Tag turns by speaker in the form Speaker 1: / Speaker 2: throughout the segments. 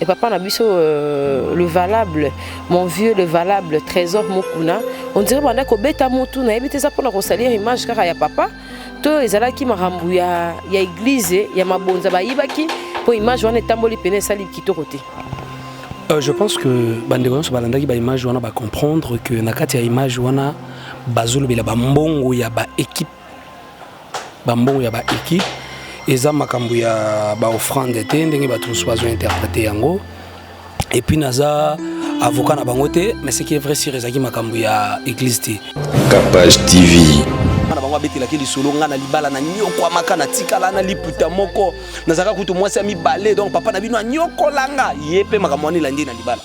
Speaker 1: Et papa na biso euh, le valable, mon vieux le valable Trésor Mukuna, on dirait banda kobeta mutu nayebi te eza mpona kosalir image kaka ya papa to ezalaki makambo ya, ya église ya mabonza bayibaki mpo image wana etamboli pene esali kitoko te.
Speaker 2: Je pense que bandeko nyonso balandaki baimage wana bacomprendre que na kati ya image wana bazolobela bambongo ya baéquipe, bambongo ya baéquipe eza makambo ya baoffrande te ndenge bato mosusu bazointerprete yango. Et puis naza avocat na bango te, mais ce qui est vrai sûr ezalaki makambo ya église te.
Speaker 3: Capage TV.
Speaker 2: Na bango abetelaki lisolo nga na libala na nyokwamaka na tikala na liputa moko nazalaka kutu mwasi ya mibale, donc papa na bino anyokolanga ye mpe makambo wana elandi na libala.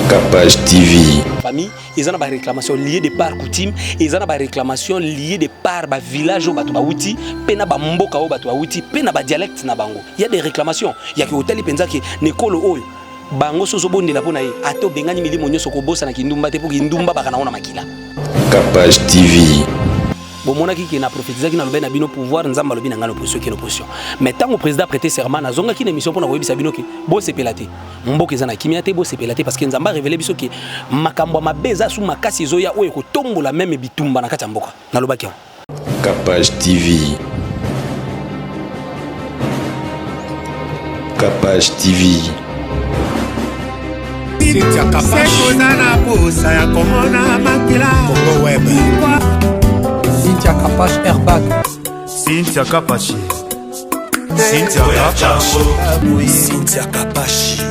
Speaker 3: Capage TV.
Speaker 2: Famille eza na baréclamation liée de par coutume, eza na baréclamation liée de par bavillage oyo bato bawuti mpe na bamboka oyo bato bawuti mpe na badialecte na bango. Ya des réclamations yake otali mpenza ke na ekolo oyo bango so ozobondela mpo na ye ata obengani milimo nyonso kobosana kindumba te mpo kindumba baka nango na makila.
Speaker 3: Capage TV.
Speaker 2: Bomonaki ke na prophétisaki na lobai na bino pouvoir nzambe alobi na ngai na opposition ke na opposition, mais ntango président prêté serment nazongaki na émission mpo na koyebisa bino ke bosepela te, mboka eza na kimia te, bosepela te parce que nzambe arévélé biso ke makambo ya mabe eza su makasi ezoya oyo ekotombola meme bitumba na kati ya mboka. Nalobaki yango.
Speaker 3: Capage TV. Capage TV.
Speaker 4: Cynthia Kapash.
Speaker 5: Oza na posa ya komona makila.
Speaker 4: Congo Web.
Speaker 6: Cynthia Kapash Airbag.
Speaker 7: Cynthia Kapashi. Cynthia Kapashi.
Speaker 4: Cynthia Kapashi.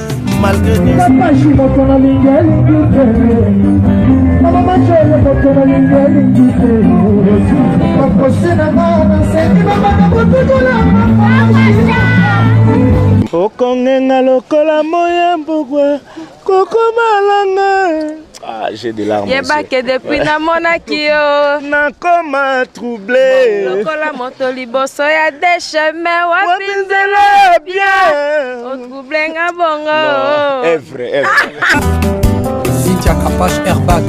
Speaker 8: Kapashi moto nalingi elingi te, mama majole moto nalingi elingi te, bakosi na nga nasengi babanda kotukola.
Speaker 5: Okongenga lokola moya mbugwa kokomalanga.
Speaker 9: Ah, j'ai des larmes.
Speaker 1: Yebake depuis namonaki yo
Speaker 5: nakoma troublé
Speaker 1: lokola moto liboso ya dechemin wapi
Speaker 5: wapi nzela ya bien.
Speaker 1: Otrouble nga bongo.
Speaker 9: Evre, evre.
Speaker 6: Cynthia Kapash Airbag.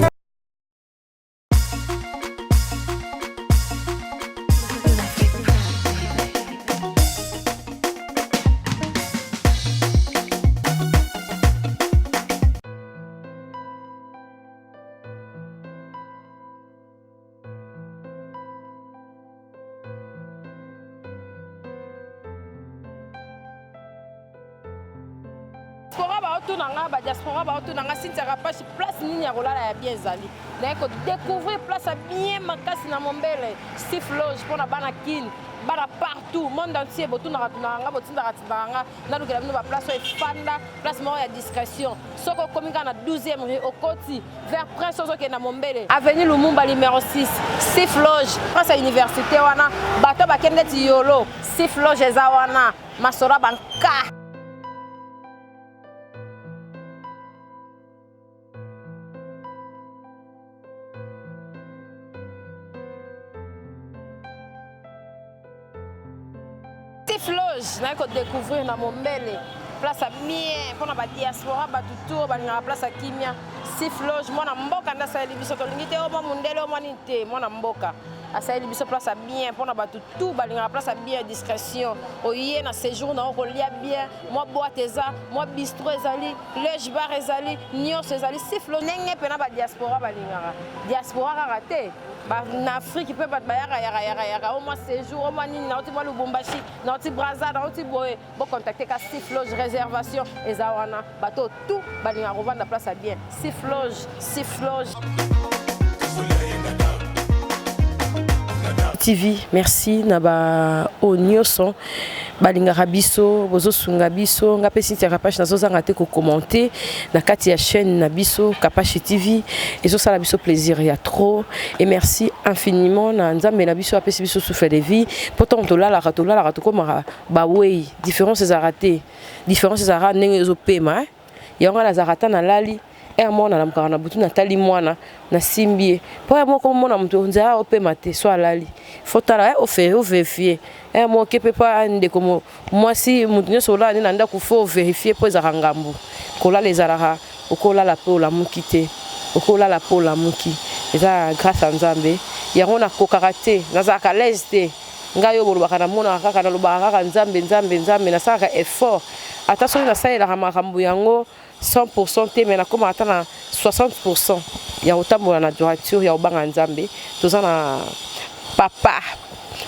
Speaker 1: Diaspora baotuna nga, badiaspora baotuna nga, Cynthia Kapashi place nini ya kolala ya bien ezali. Naye kodécouvrir place ya bien makasi na Mombele, Sif Loge mpona bana Kin, bana partout monde entier. Botunaka tunaka nga, botindaka tindaka nga nalukela bino baplace oyo efanda, place moko ya discrétion. Soki okomi kaka na 12e rue okoti vers Prince, ozokende na Mombele, avenue Lumumba numéro 6, Sif Loge, prince ya université wana. Bato bakende neti yolo, Sif Loge eza wana, masolo ya banka. Sif Loge naye kodécouvrir na Mombele, place ya bien mpona badiaspora, bato tour balingaka place ya kimia. Sif Loge, mwana mboka nde asaleli biso, tolingi te omwa mondele omwa nini te, mwana mboka asaleli biso place ya bien mpona bato tout balingaka place ya bien, discrétion. Oye na séjour na yo kolia bien, mwa boîte eza, mwa bistro ezali, loge bar ezali, nyonso ezali Sif Loge ndenge mpena badiaspora balingaka. Diaspora kaka te, na Afrique mpe bato bayaka yaka yaka yaka o mwa séjour o mwa nini, nauti mwa Lubumbashi, nauti Braza, nauti boye, bocontacte ka Sif Loge, réservation eza wana. Bato tout balingaka kovanda place ya bien, Sif Loge, Sif Loge TV. Merci na ba oyo nyonso balingaka biso, bozosunga biso. Nga mpe Cynthia Kapashi nazozanga te kokommente na kati ya chaîne na biso Kapashi TV, ezosala biso plaisir ya trop. Et merci infiniment na nzambe na biso apesi biso souffle de vie, mpo ntango tolalaka tolalaka tokomaka bawei, différence ezalaka te, différence ezalaka ndenge ezopema eh? Yango nga nazalaka ata nalali heure moko nalamukaka na butu, natali mwana nasimbi ye mpo ya moko mona moto nzela opema te so alali fo tala ovérifie heure moko ke mpe pa ndeko mwasi moto nyonso olala nde na ndako fo ovérifie mpo ezalaka ngambo kolala ezalaka okolala mpe olamuki te, okolala mpe olamuki, eza grâce ya nzambe. Yango nakokaka te, nazalaka l'aise te. Ngai oyo bolobaka namonaka kaka, nalobaka kaka nzambe nzambe nzambe, nasalaka effort. Ata soki nasalelaka makambo yango 100% te, mais nakóma ata na 60% ya kotambola na droiture ya kobanga Nzambe. Toza na papa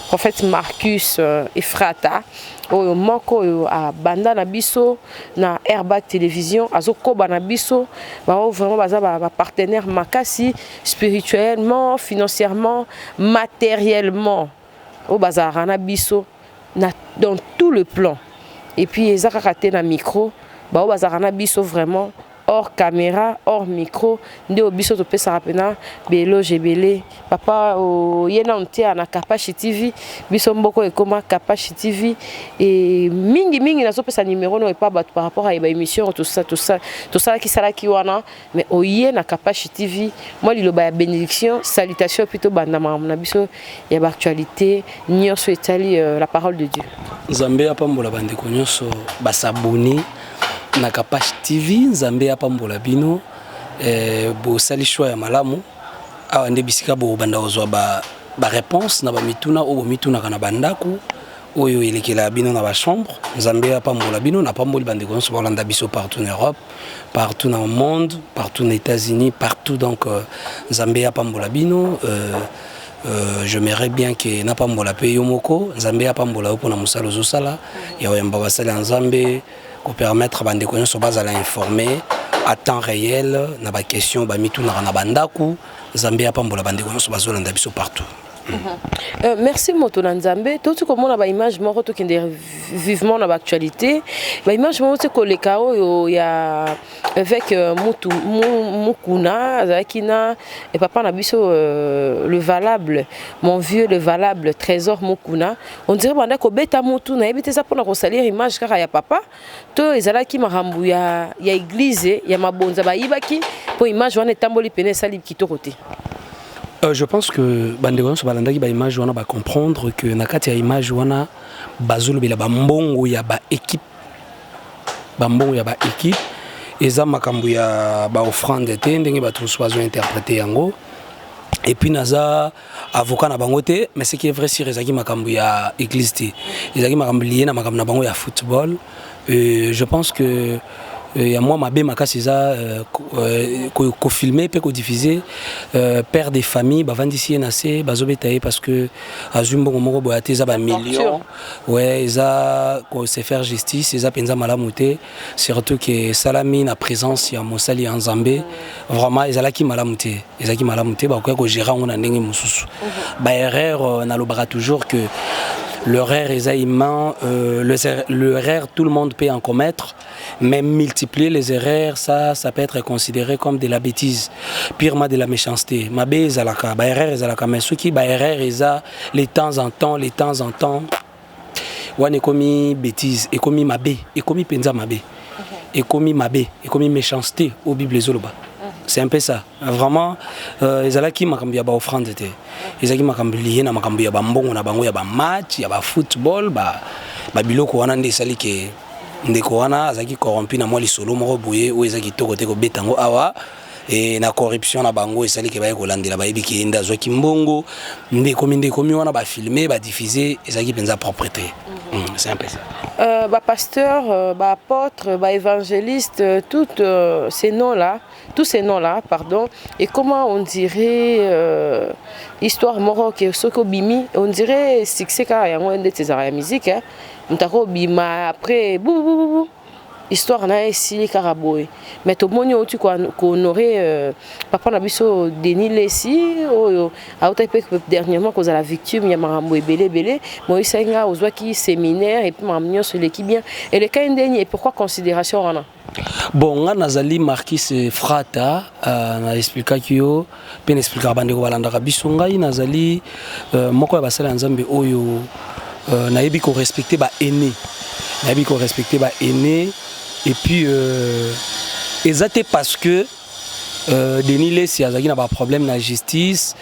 Speaker 1: prophète Marcus Efrata, oyo moko oyo abanda na biso na Airbag Télévision, azokoba na biso. Bao vraiment baza bapartenaire makasi, spirituellement, financièrement, matériellement, oyo bazalaka na biso dans tout le plan. Et puis eza kaka te na micro, bao bazalaka na biso vraiment hors caméra, hors micro. Nde oyo biso topesaka mpena baéloge ebele. Papa, oye nanu te na Kapashi TV. Biso mboko ekóma Kapashi TV e mingimingi. Nazopesa numéro no epa bato par rapport à baémission tosalaki salaki wana. Mais oye na Kapashi TV, mwa liloba ya bénédiction, salutation, puis tobanda makambo na biso ya baactualité nyonso etali la parole de Dieu.
Speaker 2: Nzambe apambola bandeko nyonso bas'abonner na Kapashi TV. Nzambe apambola bino. Bosali choix ya malamu. Awa nde bisika bobanda kozwa baréponse ba na bamituna oyo bomitunaka na bandako, oyo elekela bino na bachambre. Nzambe apambola bino. Napamboli bandeko nyonso balanda biso partout na Europe, partout dans le monde, partout na États-Unis, partout. Donc Nzambe apambola bino. J'aimerais bien ke napambola mpe yo moko. Nzambe apambola yo mpona mosala ozosala ya koyamba basali ya Nzambe, kopermettre bandeko nyonso bazala informé à temps réel na baquestion bamitunaka na bandako. Nzambe apambola bandeko nyonso bazolanda biso partout.
Speaker 1: Merci moto na Nzambe. Toti komona baimage moko, tokende vivement na baactualité. Baimage moko ti koleka oyo ya évêque mutu Mukuna azalaki na papa na biso le valable, mon vieux, le valable Trésor Mukuna. On dirait banda kobeta mutu. Nayebi te, eza mpona kosalir image kaka ya papa to ezalaki makambo ya église ya mabonza bayibaki? Mpo image wana etamboli pene, esali kitoko te.
Speaker 2: Je pense que bandeko nyonso balandaki baimage wana bacomprendre que na kati ya image wana bazolobela bambongo ya baéquipe. Bambongo ya baéquipe, eza makambo ya baoffrande te ndenge bato mosusu bazointerpréter yango. Et puis naza avocat na bango te, mais ce qui est vrai sûr, ezalaki makambo ya église te, ezalaki makambo lié na makambo na bango ya football. Je pense que ya mwa mabe makasi eza kofilmer mpe kodiffuser père de famille bavandisi ye na se, bazobeta ye parce que azwi mbongo moko boya te, eza bamillion. Ouais, eza se faire justice, eza mpenza malamu te, surtout ke esalami na présence ya mosali ya Nzambe. Vraiment ezalaki malamu te, ezalaki malamu te. Bakoki kogérer yango na ndenge mosusu. Baerreur, nalobaka toujours que l'erreur est humain, l'erreur, tout le monde peut en commettre, mais multiplier les erreurs, ça peut être considéré comme de la bêtise, purement de la méchanceté. Mabe ezalaka, ba erreur ezalaka, mais soki ba erreur eza les temps en temps, les temps en temps, wana ekomi bêtise, ekomi mabe, ekomi penza mabe. Ekomi mabe, ekomi méchanceté au Bible ezoloba. C'est un peu ça. Vraiment, ezalaki makambo ya ba offrande te. Ezalaki makambo lié na makambo ya bambongo na bango ya ba match, ya ba football, ba ba biloko wana nde esali ke ndeko wana azalaki corrompu na mwa lisolo moko boye oyo eza kitoko te kobeta yango awa. E na corruption na bango esali ke baye kolandela, bayebi ke nde azwaki mbongo, nde ekomi wana bafilmer, badiffuser. Ezalaki mpenza propre te. C'est un peu ça.
Speaker 1: Bapasteur, baapôtre, baévangéliste, toutes ces noms là tous ces noms là pardon, et comment on dirait histoire moko ke soki obimi, on dirait succès kaka yango ndeti ezalaka ya musique, moto akobima après bubububu, histoire na ye esili kaka boye. Mais tomoni outi kohonorer papa na biso Denis Lesi, oyo autaki mpe dernièrement kozala victime ya makambo ebele ebele. Moyisaki nga ozwaki séminaire et puis makambo nyonso eleki bien, elekai ndeni. Et pourquoi considération wana?
Speaker 2: Bon, nga nazali Markis Frata. Na expliquaki yo mpe na expliquaka bandeko balandaka biso. Ngai nazali moko ya basali ya Nzambe oyo nayebi korespecter baaîné, nayebi korespecter baaîné. Et puis eza te parce que Denis Lesi azalaki na baproblème na justice,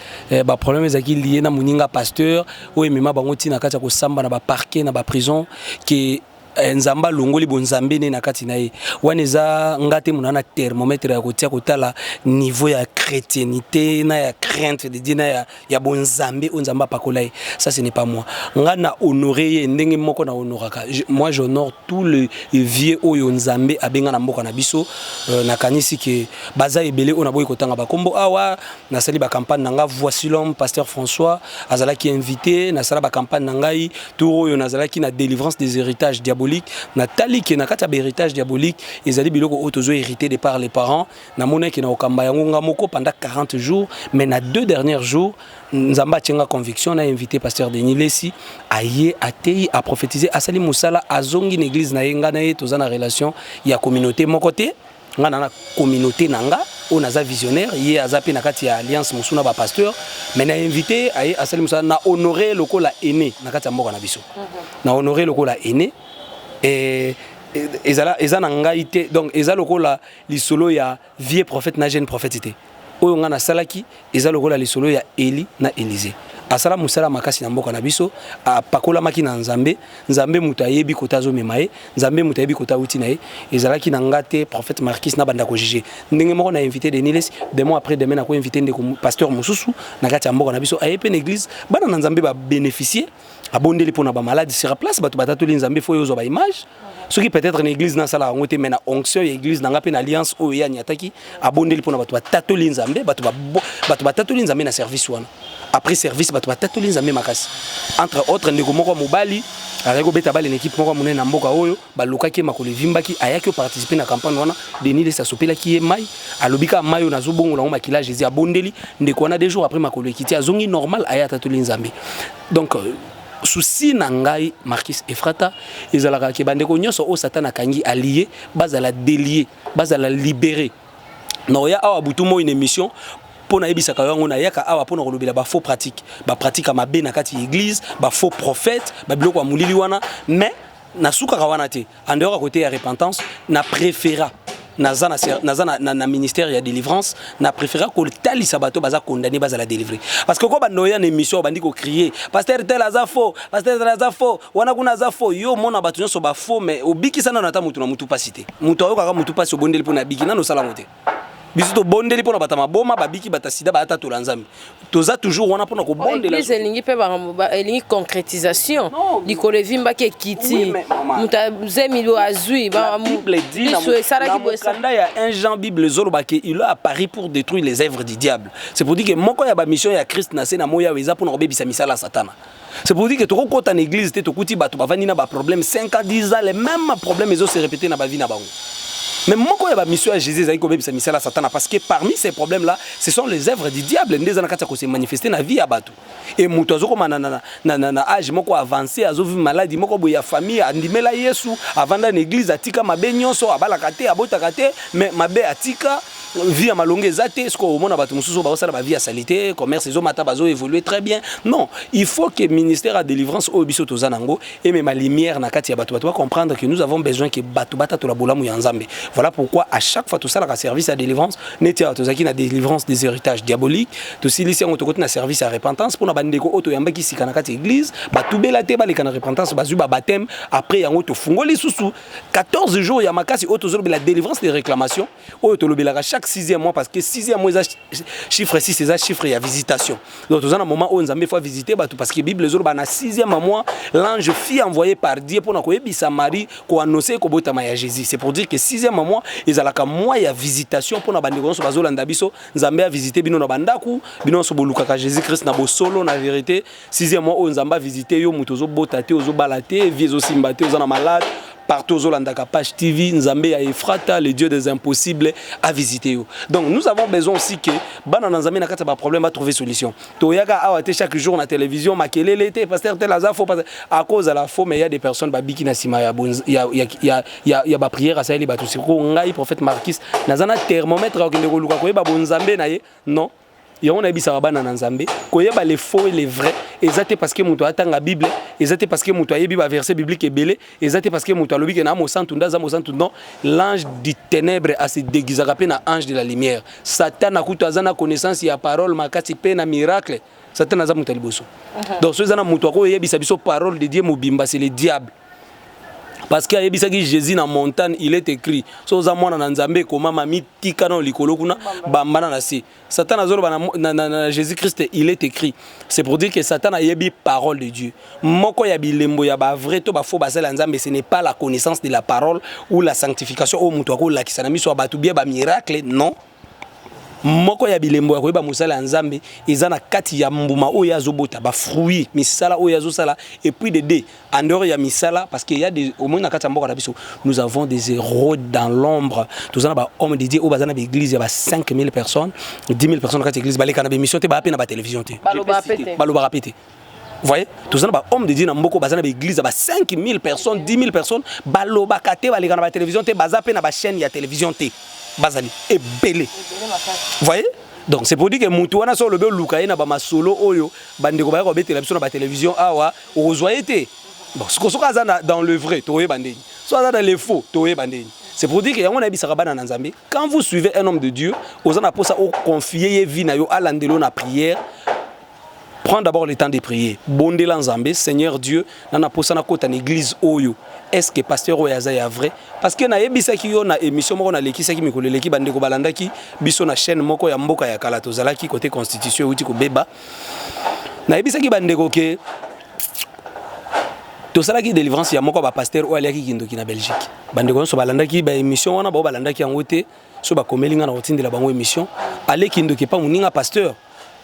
Speaker 2: baproblème ezalaki lié na moninga pasteur oyo emema bango ntina kati ya kosamba na baparquet, na baprison, ke Eh, Nzambe alongoli bonzambe ne na kati na ye. Wana eza nga te mona na thermomètre ya kotia kotala niveau ya chrétienté na ya crainte de Dieu na ya bonzambe oyo Nzambe apakola ye. Ça, ce n'est pas moi. Nga na honoré ye ndenge moko na honoraka. Moi, j'honore tous les vieux oyo Nzambe abenga na mboka na biso. Nakanisi ke baza ebele oyo naboyi kotanga bakombo awa. Nasali ba campagne na nga, Voici l'homme, pasteur François azalaki invité. Nasala ba campagne na ngai tour oyo, nazalaki na délivrance des héritages diaboliques. Natali ke na kati ya bahéritage diabolique ezali biloko oyo tozo hérité de par les parents. Namonaki na kokamba yango nga moko pendant 40 jours, mais na deux derniers jours, Nzambe atienga conviction na invité pasteur Denis Lesi. Aye, atei, aprophétisé, asali mosala, azongi na église na ye. Nga na ye toza na relation ya communauté moko te. Nga na communauté na nga oyo naza visionnaire, ye aza mpe na kati ya alliance mosusu na bapasteur. Mais na invité, aye, asali mosala, na honoré lokola aîné na kati ya mboka na biso, na honoré lokola aîné. Ezala eza na ngai te. Donc eza lokola lisolo ya vieux prophète na jeune prophète te. Oyo ngai nasalaki eza lokola lisolo ya Eli na Élisée. Asala mosala makasi na mboka na biso, apakolamaki na Nzambe. Nzambe moto ayebi kota azomema ye, Nzambe moto ayebi kota awuti na ye. Ezalaki na nga te, prophète Marquis, na banda kojuger. Ndenge moko na invité Denis Lesi, demain, après demain nako invité ndeko pasteur mosusu na kati ya mboka na biso, aye mpe na église, bana na Nzambe babénéficier, abondeli mpona bamaladi sur place, bato batatoli Nzambe. Fo oyo ozwa baimage soki peut-être na église nasala yango te, mais na onction ya église na nga mpe na alliance oyo ye aniataki, abondeli mpona bato, batatoli Nzambe. Bato batatoli Nzambe na service wana. Après service, bato batatoli Nzambe makasi. Entre autres, ndeko moko ya mobali azalaki kobeta bale na équipe moko ya monene na mboka oyo, balukaki ye, makolo evimbaki, ayaki oparticiper na campagne wana. Denis Lesi asopelaki ye mai, alobi kaka: "Mai oyo nazobongola yango makila Jésus." Abondeli ndeko wana, 2 jours après, makolo ekiti, azongi normal, aye atatoli Nzambe. Donc souci na ngai, Marquis Efrata, ezalaka ke bandeko nyonso oyo Satan akangi alie, bazala délié, bazala libéré. Na oya awa butu moi na émission mpo nayebisaka yo yango. Nayaka awa mpo na kolobela bafaux pratique, bapratique ya mabe na kati ya église, bafaux prophète, babiloko ya molili wana. Mais nasukaka wana te. En dehors ya côté ya repentance, na préféra naza na ministère ya délivrance, na préféra kotalisa bato baza condamné, bazala délivré. Parce que ko bando oya na émission, bandi kocrier: "Pasteur tel aza faux, pasteur tel aza faux, wana kuna aza faux." Yo omona bato nyonso bafaux, mais obikisa nano ata mutu na mutu pasi te. Mutu ayokaka mutu pasi, obondeli mpo na biki nano, osalango te. Biso tobondeli mpona bato maboma babiki, bato sida bayatatola Nzambe. Toza toujours wana mpona kobondela.
Speaker 1: Église elingi mpe elingi concrétisation. Likolo evimbaki, ekiti, moto azemi azwi.
Speaker 2: Biso esalaki. Mokanda ya 1 Jean, Bible ezoloba ke il a apparu pour détruire les œuvres du diable. C'est pour dire que moko ya bamission ya Christ na se na moi awa eza mpona kobebisa misala ya Satana. C'est pour dire que tokokɔta na église te, tokuti bato bavandi na baproblème 5 ans, 10 ans, les mêmes problèmes ezo se répéter na bavie na bango. Mais moko ya bamission ya Jésus ezali kobebisa misala ya Satana, parce que parmi ces problèmes là, ce sont les œuvres du diable nde eza na kati ya kose manifester na vie ya bato. E moto azokoma na âge moko avancé, azovivre maladie moko boye ya famille, andimela Yesu, avanda na église, atika mabe nyonso, abalaka te, abotaka te, mais mabe atika, vie ya malongo eza te. Soki omona bato mosusu bazosala bavie ya salité, commerce ezomata, bazoévolue très bien. Non, il faut que ministère ya délivrance oyo biso toza nango emema lumière na kati ya bato, bato bacomprendre que nous avons besoin que bato batatola bolamu ya Nzambe. Voilà pourquoi à chaque fois tosalaka service ya délivrance. Neti awa tozalaki na délivrance des héritages diaboliques, tosilisi yango, tokoti na service ya repentance mpona bandeko oyo toyambaki sika na kati ya église, batubela te, baleka na repentance, bazwi babaptême. Après yango, tofungoli lisusu 14 jours ya makasi oyo tozolobela délivrance des réclamations, oyo tolobelaka chaque sixième mois, parce que sixième mois eza chiffre 6, eza chiffre ya visitation. Donc toza na moment oyo Nzambe faut visiter bato, parce que Bible ezoloba na sixième mois, l'ange fut envoyé par Dieu mpona koyebisa Marie, koannoncer kobotama ya Jésus. C'est pour dire que sixième mois ezalaka mois ya visitation mpona bandeko nyonso bazolanda biso. Nzambe avisite bino na bandako, bino nyonso bolukaka Jésus Christ na bosolo, na vérité. Sixième mois oyo, Nzambe avisite yo, moto ozobota te, ozobala te, vie ezosimba te, oza na malade, partout ozolandaka Page TV, Nzambe ya Efrata, le Dieu des impossibles, a visité yo. Donc nous avons besoin aussi que bana na Nzambe na kati ya baproblème batrouver solution. Toyaka awa te chaque jour na télévision, makelele te: "Pasteur tel aza faux." À cause ya faux, mais il y a des personnes babiki na nsima ya baprière asaleli bato. Sikoyo ngai, prophète Marquis, naza na thermomètre ya kokende koluka koyeba bonzambe na ye? Non. Yango nayebisaka bana na Nzambe, koyeba le faux et le vrai eza te parce que moto atanga Bible, eza te parce que moto ayebi baverset biblique ebele, eza te parce que moto alobi ke na mosantu nde aza mosantu. Non, l'ange du ténèbre ase déguisaka mpe na ange de la lumière. Satan akutu aza na connaissance ya parole makasi mpe na miracle. Satan aza moto ya liboso. Donc so eza na moto akoyebisa biso parole de Dieu mobimba, c'est le diable. Parce que ayebisaki Jésus na montagne: "Il est écrit, so oza mwana na Nzambe, ekomama, mitika na likolo kuna, bambana na se." Satan azoloba na Jésus Christ: "Il est écrit." C'est pour dire que Satan ayebi parole de Dieu. Moko ya bilembo ya bavrai to bafaux basala ya Nzambe, ce n'est pas la connaissance de la parole ou la sanctification oyo moto akolakisa na miso ya bato, bien bamiracle, non. Moko ya bilembo ya koyeba mosala ya Nzambe eza na kati ya mbuma oyo azobota, bafruit, misala oyo azosala. Et puis de deux, en dehors ya misala, parce que y a des, au moins na kati ya mboka na biso, nous avons des héros dans l'ombre. Toza na bahomme de Dieu oyo baza na baéglise ya ba 5000 personnes, 10 000 personnes na kati ya église, baleka na bémission te, baya mpe na batélévision te.
Speaker 1: Balobaka pe te.
Speaker 2: Balobaka pe te. Voyez, toza na bahomme de Dieu na mboka baza na baéglise ya ba 5000 personnes, 10 000 personnes, balobaka te, baleka na batélévision te, baza mpe na bachaîne ya télévision te, bazali ebele. Voyez, donc c'est pour dire que mutu wana, so olobi oluka ye na bamasolo oyo bandeko baya kobetela biso na batélévision awa, okozwa ye te. Bon, soki aza dans le vrai, tokoyeba ndeni. So aza dans le faux, tokoyeba ndeni. C'est pour dire que yango nayebisaka bana na Nzambe: quand vous suivez un homme de Dieu, oza na mposa oconfie ye vie na yo, alandela yo na prière, prends d'abord le temps de prier. Bondela Nzambe: "Seigneur Dieu, na posa nakota na église oyo, est ce que pasteur oyo aza ya vrai?" Parce que nayebisaki yo na émission moko nalekisaki mikolo eleki, bandeko balandaki biso na chaîne moko ya mboka ya kala, tozalaki côté constitution euti kobeba. Nayebisaki bandeko ke tosalaki délivrance ya moko ya bapasteur oyo aliaki kindoki na Belgique. Bandeko nyonso balandaki baémission wana, bao balandaki yango te, so bakomeli nga na kotindela bango émission. Aleki ndoki epa moninga pasteur.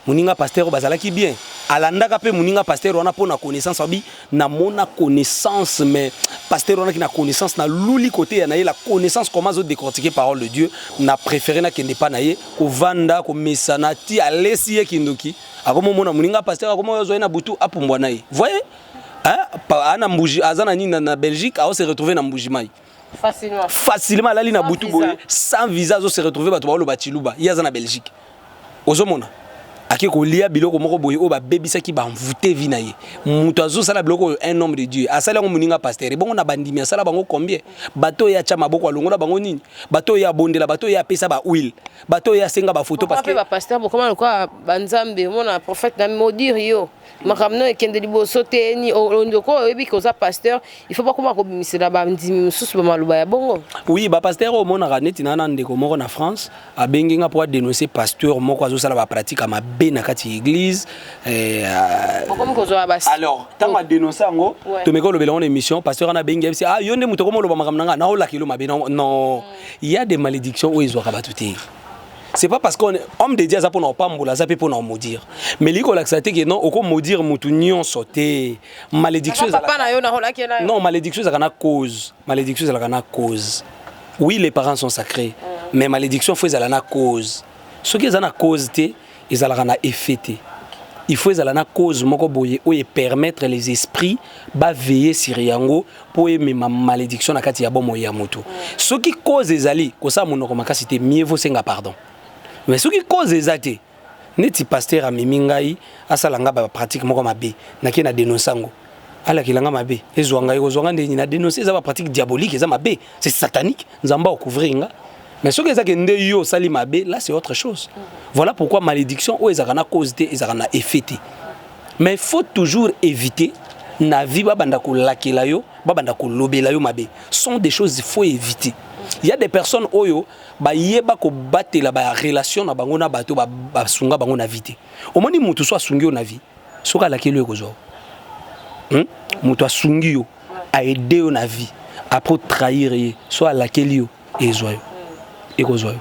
Speaker 2: Moninga pasteur oyo bazalaki bien, alandaka mpe moninga pasteur wana mpo na connaissance. Abi namona connaissance, mais pasteur wana ki na connaissance, naluli kote ya na ye la connaissance, comment azodécortiquer parole de Dieu. Na préféré nakende pa na ye kovanda, komesana ti alesi ye kindoki. Akomomona moninga pasteur, akoma oyo azwa ye na butu, apumbwa na ye. Voyez, hein? Ana Mbuji, aza na nini na Belgique, ao se retrouver na Mbuji Mai.
Speaker 1: Facilement.
Speaker 2: Facilement, alali na butu boye sans visa, azo se retrouver, bato baoloba Tshiluba, ye aza na Belgique. Ozomona ake kolia biloko moko boye oyo babebisaki, bamvute vie na ye. Moto azosala biloko oyo, un homme de Dieu asali yango moninga pasteur, ebongo na bandimi asala bango combien? Bato oyo atya maboko, alongola bango nini? Bato oyo abondela, bato oyo apesa bahuile, bato oyo asenga bafoto, parce
Speaker 1: que bapasteur bokoma lokola banzambe. Omona prophète na maudire yo, makambo no ekende liboso te. Ni ondoko oyebi ke oza pasteur, il faut bakoma kobimisela bandimi mosusu bamaloba ya bongo.
Speaker 2: Oui, bapasteur oyo omonaka neti na ndeko moko na France abengi nga mpo adénonce pasteur moko azosala bapratique ya mabe na kati ya église.
Speaker 1: Bokomi kozwa.
Speaker 2: Alors ntango adénonce yango, tomeki olobela ngo na émission. Pasteur wana abengi, yebisi: "Ah, yo nde moto okoma oloba makambo na nga, naolakela mabe." Non, il y a des malédictions oyo ezwaka bato te. C'est pas parce qu'on homme de Dieu aza mpona kopambola, aza mpe mpona komaudire, mais liki kolakisa te ke non, okomaudire motu nyonso te. Malédiction, non, malédiction ezalaka na cause. Malédiction ezalaka na cause. Oui, les parents sont sacrés, mais malédiction faut ezala na cause. Soki eza na cause te, ezalaka na effet te. Il faut ezala na cause moko boye oyo epermettre les esprits baveiller sur yango mpo emema malédiction na kati ya bomoi ya motu. Soki cause ezali, kosala monoko makasi te, mieux vaut senga pardon. Mais soki cause eza te, neti pasteur amemi ngai, asala nga bapratique moko mabe, nakei na dénonce yango, alakela nga mabe, ezwa ngai, kozwa nga ndeni na dénonce? Eza bapratique diabolique, eza mabe, c'est satanique, Nzambe akocouvrir nga. Mais soki ezaki nde yo osali mabe, là c'est autre chose. Voilà pourquoi malédiction oyo ezalaka na cause te, ezalaka na effet te. Mais il faut toujours éviter na vie babanda kolakela yo, babanda kolobela yo mabe. Sont des choses il faut éviter. Il y a des personnes oyo bayeba kobatela barelation na bango na bato basunga bango na vie te. Omoni, motu so asungi yo na vie, soki alakeli yo, ekozwa. Moto asungi yo, aide yo na vie, après trahir ye, so alakeli yo, ezwa yo, ekozwa yo.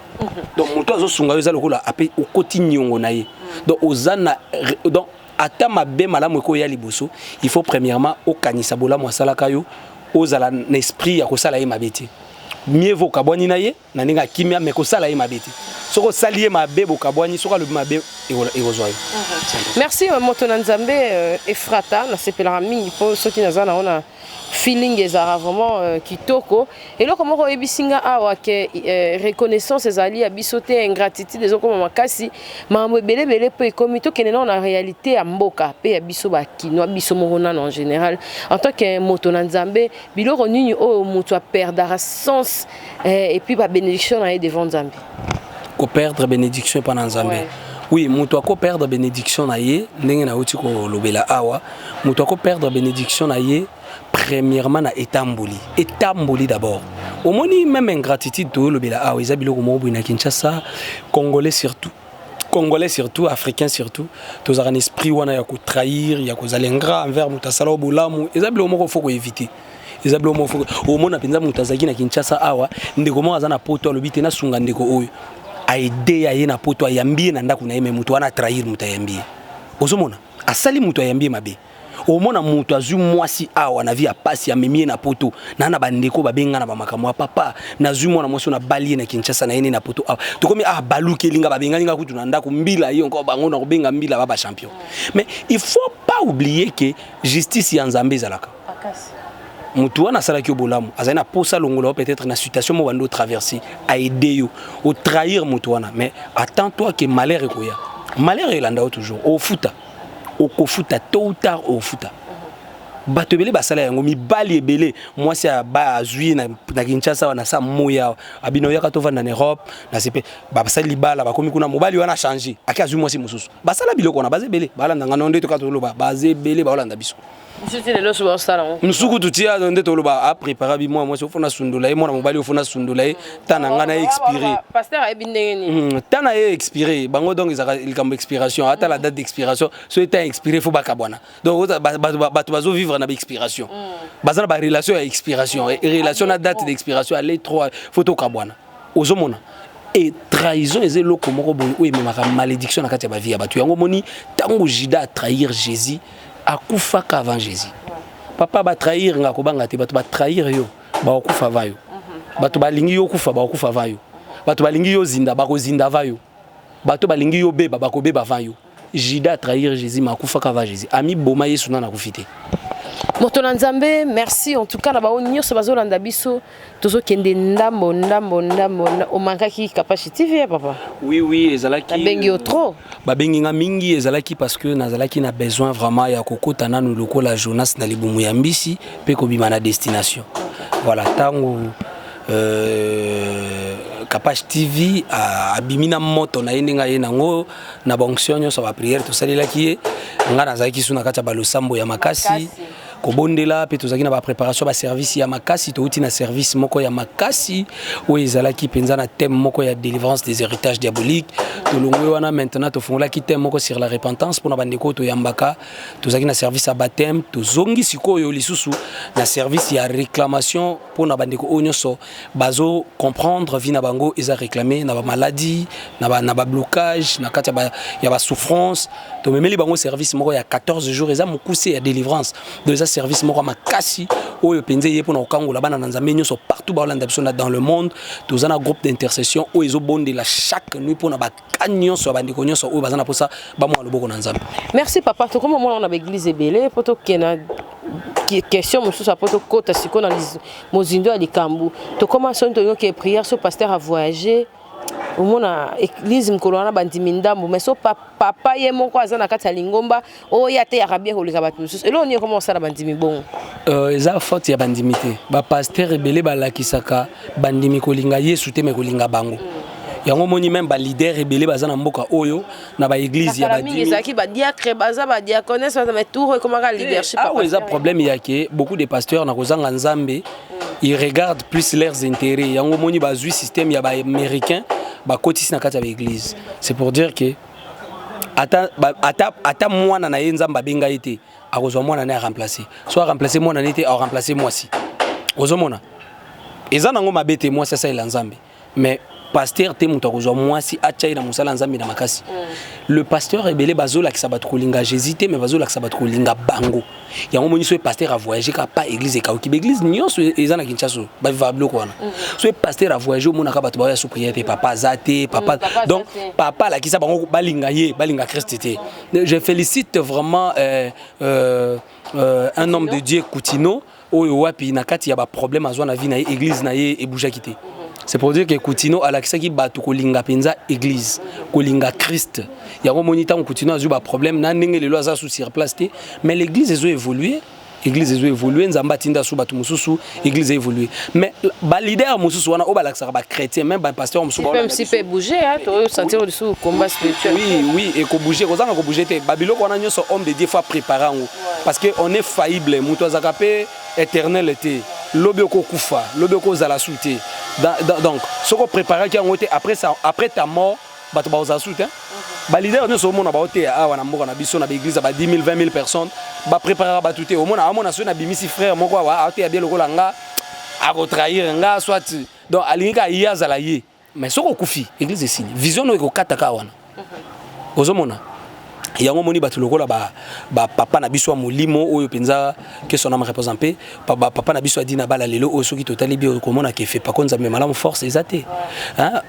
Speaker 2: Donc moto azosunga yo eza lokola ape okoti niongo na ye. Donc oza na, donc ata mabe malamu ekoya liboso, il faut premièrement okanisa bolamu asalaka yo, ozala na esprit ya kosala ye mabe te. Mieux vaut okabwani na ye na ndenge akimia, mais kosala ye mabe te. Soki osali ye mabe, bokabwani, soki alobi mabe, ekozwa yo.
Speaker 1: Merci, moto na Nzambe Efrata. Nasepelaka mingi mpo soki naza nango na feeling, ezalaka vraiment kitoko. Eloko moko oyebisi nga awa ke reconnaissance ezali ya biso te, ingratitude ezokoma makasi, makambo ebelebele mpo ekomi. Tokende nano na réalité ya mboka mpe ya biso bakinois, biso moko nano en général. En tant que moto na Nzambe, biloko nini oyo moto aperdaka sens et puis babénédiction na ye devant Nzambe?
Speaker 2: Koperdre bénédiction epa na Nzambe? Ouais. Oui, moto ako perdre bénédiction na ye ndenge nauti kolobela awa. Moto ako perdre bénédiction na ye premièrement na etamboli. Etamboli d'abord. Omoni, même ingratitude toyolobela awa, eza biloko moko boye na Kinshasa, Congolais surtout, Congolais surtout, Africain surtout, tozalaka na esprit wana ya kotrahir, ya kozala ingrat envers moto asala bolamu. Eza biloko moko faut koéviter. Eza biloko moko faut omona mpenza. Moto azalaki na Kinshasa awa, ndeko moko aza na Poto, alobi te nasunga ndeko oyo, aide ya ye na Poto, ayambi ye na ndako na ye, mais moto wana atrahir moto ayambi ye. Ozomona asali moto ayambi ye mabe. Omona moto azwi mwasi awa na vie ya pasi, amemi ye na Poto na bandeko babenga na bamakambo ya papa, nazwi mwana mwasi oyo, nabali ye na Kinshasa, na ye nde na Poto awa tokomi ah, balukeli nga, babengani nga kutu na ndako, mbila ye encore bango na kobenga mbila ba bachampion. Mais il faut pas oublier que justice ya Nzambe ezalaka. Motu wana asalaki yo bolamu, azali na posa longola yo peut-être na situation moko bandi otraverse, aide yo, otrahir motu wana. Mais attends toi que malheur ekoya, malheur elanda yo toujours, ofuta, okofuta tôt ou tard, ofuta. Bato ebele basala yango, mibali ebele, mwasi azwi na Kinshasa wana, sa moya awa, abino oyaka tovanda na Europe na sepe, basali libala, bakomi kuna, mobali wana change, ake azwi mwasi mosusu. Basala biloko wana, baza ebele balanda nga no nde toka toloba, baza ebele baolanda biso.
Speaker 1: Mosusu lelo so baosala yango.
Speaker 2: Mosuku tutia nde toloba, aprépara bi mwana mwasi ofona sundola ye, mwana mobali ofona sundola ye, ta na ngai na expiré.
Speaker 1: Pasteur ayebi ndenge nini.
Speaker 2: Ta na ye expiré bango, donc ezalaka likambo expiration, ata la date d'expiration so eta expiré, faut bakabwana. Donc bato bazovivre na baexpiration, baza na barelation ya expiration, relation na date d'expiration, ale 3, faut tokabwana. Ozomona e trahison eza eloko moko boye oyo ememaka malédiction na kati ya bavie ya bato. Yango omoni, ntango Judas atrahir Jésus, akufaka avant Jésus. Papa, batrahir nga, kobanga te. Bato batrahir yo, bakokufa avant yo. Bato balingi yo kufa, bakokufa avant yo. Bato balingi yo zinda, bakozinda avant yo. Bato balingi yo beba, bakobeba avant yo. Judas atrahir Jésus, mais akufaka avant Jésus, amiboma. Yesu nana akufi te.
Speaker 1: Moto na Nzambe, merci en tout cas na bango nyonso bazolanda biso. Tozokende ndambo ndambo ndambo. Omankaki Kapashi TV ya papa.
Speaker 2: Oui, ezalaki.
Speaker 1: Babengi yo trop.
Speaker 2: Babengi nga mingi, ezalaki parce que nazalaki na besoin vraiment ya kokota nanu lokola Jonas na libumu ya mbisi mpe kobima na destination. Voilà, ntango Kapash TV abimi na moto na ye, ndenge aye nango na baonction nyonso ya baprière tosalelaki ye, nga nazalaki su na kati ya balosambo ya makasi, kobondela, mpe tozalaki na bapréparation, baservice ya makasi. Touti na service moko ya makasi oyo ezalaki mpenza na thème moko ya délivrance des héritages diaboliques. Tolongwe wana, maintenant tofungolaki thème moko sur la repentance mpona bandeko oyo toyambaka. Tozalaki na service ya baptême. Tozongi sikoyo lisusu na service ya réclamation mpona bandeko oyo nyonso bazo comprendre vie na bango eza réclamé na bamaladie, na bablocage, na kati ya basouffrance. Tomemeli bango service moko ya 14 jours, eza mokuse, ya délivrance. Donc eza service moko ya makasi oyo mpenza eye mpona kokangola bana na Nzambe nyonso partout baolanda biso na dans le monde. Toza na groupe d'intercession oyo ezobondela chaque nuit mpona baka nyonso ya bandeko nyonso oyo baza na mposa bamwa loboko na Nzambe.
Speaker 1: Merci papa. Tokoma omona na baeglise ebele mpo tokenda question mosusu, apo tokɔta sikoyo na mozindo ya likambo. Tokóma soni, toyoki prière so pasteur avoyage, omona église mokolo wana bandimi ndambo, mais so papa ye moko aza na kati ya lingomba oyo ateyaka bien koleka bato mosusu. Eloko nini ekoma kosala bandimi bongo?
Speaker 2: Eza faute ya bandimi te. Bapaster ebele balakisaka bandimi kolinga Yesu te, mais kolinga bango. Yango omoni, même baleader ebele baza na mboka oyo na baeglise ya
Speaker 1: mingi ezalaki badiacre, baza badiaconesse, baza, mais tour ekomaka leadership.
Speaker 2: Awa eza problème ya ke beaucoup de pasteurs na kozanga Nzambe, ils regardent plus leurs intérêts. Yango omoni bazwi système ya baaméricain, bakotisi na kati ya baeglise. C'est pour dire que ata mwana na ye Nzambe abenga ye te, akozwa mwana na ye aremplace. So aremplace mwana na ye te, aremplace mwasi. Ozomona eza nango mabe te mwasi asalela Nzambe, mais pasteur te moto akozwa mwasi atya ye na mosala ya Nzambe na makasi. Le pasteur ebele bazolakisa bato kolinga Jésus te, mais bazolakisa bato kolinga bango. Yango moni, so pasteur avoyage kaka pa église ekauki. Baeglise nyonso eza na Kinshasa bavivaka biloko wana. So pasteur avoyage, omonaka bato baoya so prière te, papa aza te, papa. Donc papa alakisa bango balinga ye, balinga Christ te. Je félicite vraiment un homme de Dieu, Coutinho, oyo wapi na kati ya baproblème azwa na vie na ye, église na ye ebougeaki te. C'est pour dire que Coutinho alakisaki bato kolinga mpenza église, kolinga Christ. Yango omoni, ntango Coutinho azwi baproblème na ndenge lelo aza su sur place te, mais l'église ezo évoluer. Église ezo évoluer, Nzambe atinda su bato mosusu, église évolue. Mais baleader mosusu wana oyo balakisaka bachrétien, même bapasteur mosusu.
Speaker 1: Même si peut bouger, hein, to sentir lisusu combat spirituel.
Speaker 2: Oui, ekobouge, kozanga kobouge te. Babiloko wana nyonso, homme de Dieu faut préparer yango, parce que on est faillible. Moto azalaka mpe éternel te. Lobi okokufa, lobi okozala su te. Donc soki opréparaki yango te, après, ça, après ta mort, bato bakozala su te. Baleader nyonso omona baoteya awa na mboka na biso, na baeglise ya ba 10 000, 20 000 personnes, bapréparaka bato te. Omona, amona soki nabimisi frère moko awa aoteya bien lokola nga, akotrahir nga, soit donc alingi kaka ye azala ye. Mais soki okufi, église esili, vision no ekokataka wana. Ozomona yango, omoni bato lokola bapapa na biso ya molimo oyo mpenza, que son âme repose en paix, bapapa na biso adina bala lelo oyo, soki totali bi, okomona ke FEPACO, Nzambe malamu, force eza te, hein?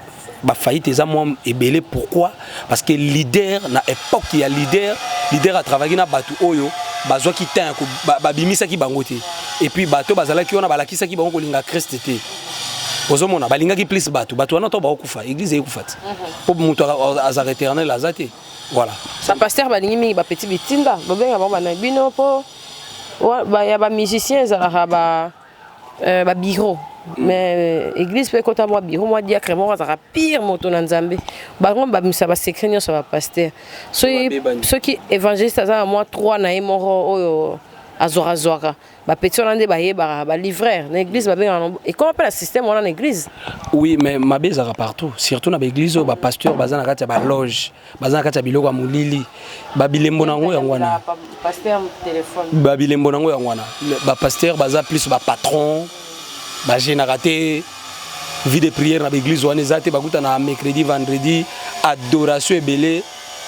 Speaker 2: Bafaillite eza mwa ebele. Pourquoi? Parce que leader, na époque ya leader, leader atravaillaki na bato oyo bazwaki temps ya babimisaki bango te. Et puis bato bazalaki wana, balakisaki bango kolinga Christ te. Ozomona, balingaki plus bato. Bato wana to bakokufa, église eyekufa te, mpo moto azalaka éternel aza te. Voilà.
Speaker 1: Bapasteur balingi mingi bapeti bitinda, babenga bango bana bino, mpo ya bamusicien ezalaka babureau, mais église mpe ekota mwa bureau, mwa diacre moko azalaka pire moto na Nzambe. Bango babimisa basecret nyonso ya bapasteur. Soki évangéliste aza na mwa 3 na ye moko oyo azwakazwaka, bapeti wana nde bayebaka balivreur na église, babengaka. Ekoma mpe na système wana na église.
Speaker 2: Oui, mais mabe ezalaka partout, surtout na baeglise oyo bapasteur baza na kati ya baloge, baza na kati ya biloko ya molili. Babilembo na yango, yango wana. Babilembo na yango, yango wana. Bapasteur baza plus bapatron, bagênaka te. Vie de prière na baeglise wana eza te. Bakuta na mercredi, vendredi, adoration ebele.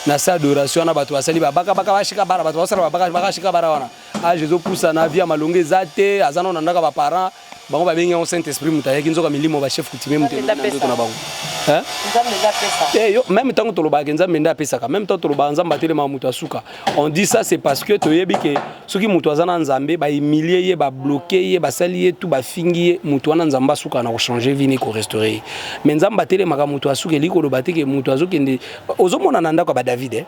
Speaker 2: Na sa adoration wana, bato basali babakabaka, bashika bara, bato basala bakashika bara wana. Age ezopusana, vie ya malongo eza te. Aza nano na ndako ya baparent. Bango babengi yango Saint Esprit moto ayaki, nzoka milimo bachef coutumier moto na nzoto na bango. Te, yo même ntango tolobaka Nzambe nde apesaka, même ntango tolobaka Nzambe atelemaka moto asuka, on dit ça, c'est parce que toyebi ke soki moto aza na Nzambe, bahumilie ye, babloke ye, basali ye tu, bafingi ye, moto wana Nzambe asuka na kochange vie ne, korestaure ye. Mais Nzambe atelemaka moto asuka elingi koloba te ke moto azokende. Ozomona na ndako ya badavid, eh?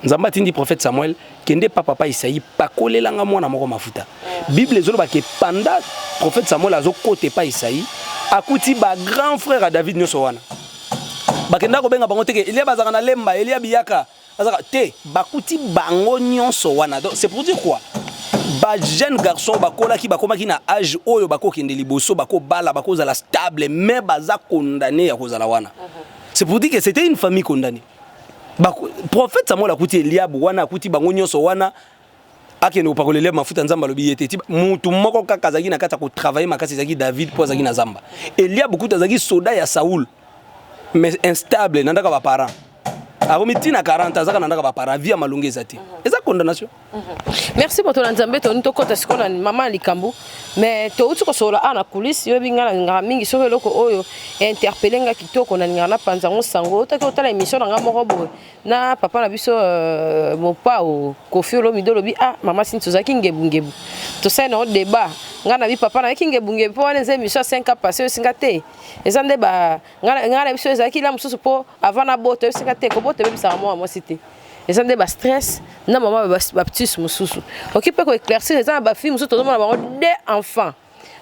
Speaker 2: Nzambe atindi prophète Samuel: kende pa papa Isaï, pakolelanga mwana moko mafuta. Bible ezoloba ke pendant prophète Samuel azokota epa Isaï, akuti bagrand frère ya David nyonso wana. Bakenda kobenga bango te ke Eliab azalaka na Lemba, Eliab yaka, azalaka te. Bakuti bango nyonso wana. Donc c'est pour dire quoi? Bajeune garçon bakolaki, bakomaki na age oyo bakokende liboso, bakobala, bakozala stable, mais baza condamné ya kozala wana. C'est pour dire que c'était une famille condamnée. Prophète Samuel akuti Eliab wana, akuti bango nyonso wana, akende kopakola Eliab mafuta. Nzambe alobi ye te. Mutu moko kaka azalaki na kati ya kotravaille makasi, ezalaki David, mpo azalaki na zamba. Eliab kutu azalaki soda ya Saul, mais instable na ndako ya baparent. Akomi ntina 40, azaka na ndako ya baparent, vie ya malongo eza te, eza condamnation.
Speaker 1: Merci, moto na Nzambe. Toni tokɔta sikoyo na mama ya likambo, mais touti kosolola awa na coulisse. Yoyebi ngai nalingaka mingi soki eloko oyo interpele nga kitoko, nalingaka napanza yango sango. Otaki otala émission na nga moko boye na papa na biso Mopao Kofi Olomide, olobi: ah, mama Sinti, ozalaki ngebungebu. Tosali nango débat. Ngai na bi papa nayaki ngebungebu mpo wana eza émission ya 5 ans passé. Oyosinga te, eza nde ba ngai na biso ezalaki la mosusu mpo avant nabota. Oyosinga te, kobota ebebisaka mwana mwasi te, eza nde bastress na mama baptise mosusu. Oki mpe koéclaircir, eza na bafille mosusu tozomona bango deux enfants,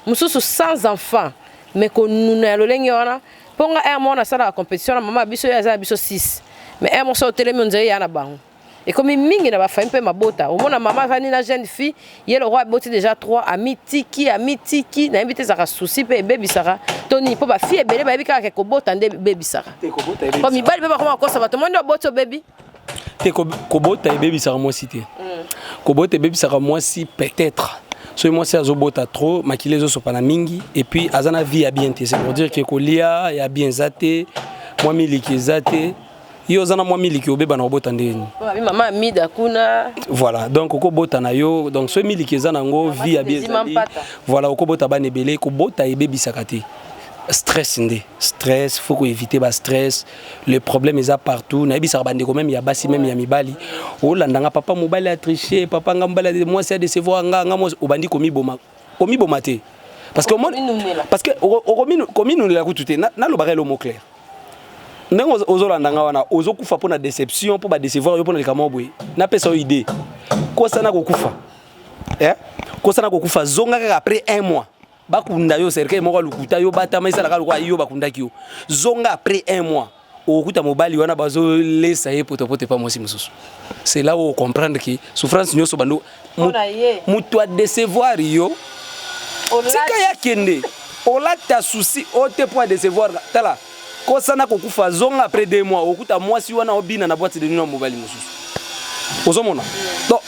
Speaker 1: mosusu sans enfant, mais konuna ya lolenge wana. Mpo nga aire moko nasalaka compétition na mama biso oyo aza na biso 6, mais aire moko so otelemi, onzela ya na bango ekomi mingi na bafamille mpe mabota. Omona mama avandi na jeune fille, ye le roi aboti déjà 3, amitiki, amitiki. Nayebi te, ezalaka souci mpe ebebisaka to nini? Mpo bafille ebele bayebi kaka ke kobota nde ebebisaka, mpo mibali mpe bakoma kokosa bato moi nde oboti obebi.
Speaker 2: Te, kobota ebebisaka mwasi te. Kobota ebebisaka mwasi peut-être soki mwasi azobota trop, makili ezosopana mingi, et puis aza na vie ya bien te. C'est pour dire ke kolia ya bien eza te, mwa miliki eza te. Yo oza na mwa miliki, obeba na kobota ndenge nini?
Speaker 1: Mama Amida kuna.
Speaker 2: Voilà, donc okobota na yo. Donc soki miliki eza nango, vie ya bien ezali, voilà, okobota bana ebele. Kobota ebebisaka te, stress nde. Stress, faut koéviter bastress. Le problème eza partout. Nayebisaka bandeko, même ya basi, même ya mibali, olandanga: papa, mobali atriche, papa, nga mobali, mwasi adecevoir nga, nga mwasi. Obandi komiboma. Komiboma te, parce que kominunela kutu te. Nalobaka elo mot clair ndenge ozolanda nga wana: ozokufa mpo na déception, mpo badecevoir yo mpo na likambo boye. Napesa yo idée, kosana kokufa. Eh? Kosana kokufa zonga kaka après un mois. Bakunda yo cercueil moko lokuta yo batama esalaka lokola yo bakundaki yo. Zonga après un mois. Okokuta mobali wana bazolesa ye potopoto epa mwasi mosusu. C'est là où on comprendre que souffrance nyonso bando moto a décevoir yo. Tika ya kende. Olata souci ote po a décevoir tala kosana kokufa zonga après 2 mois okuta mwasi wana obina na boîte de nuit na mobali mosusu. Ozomona. Donc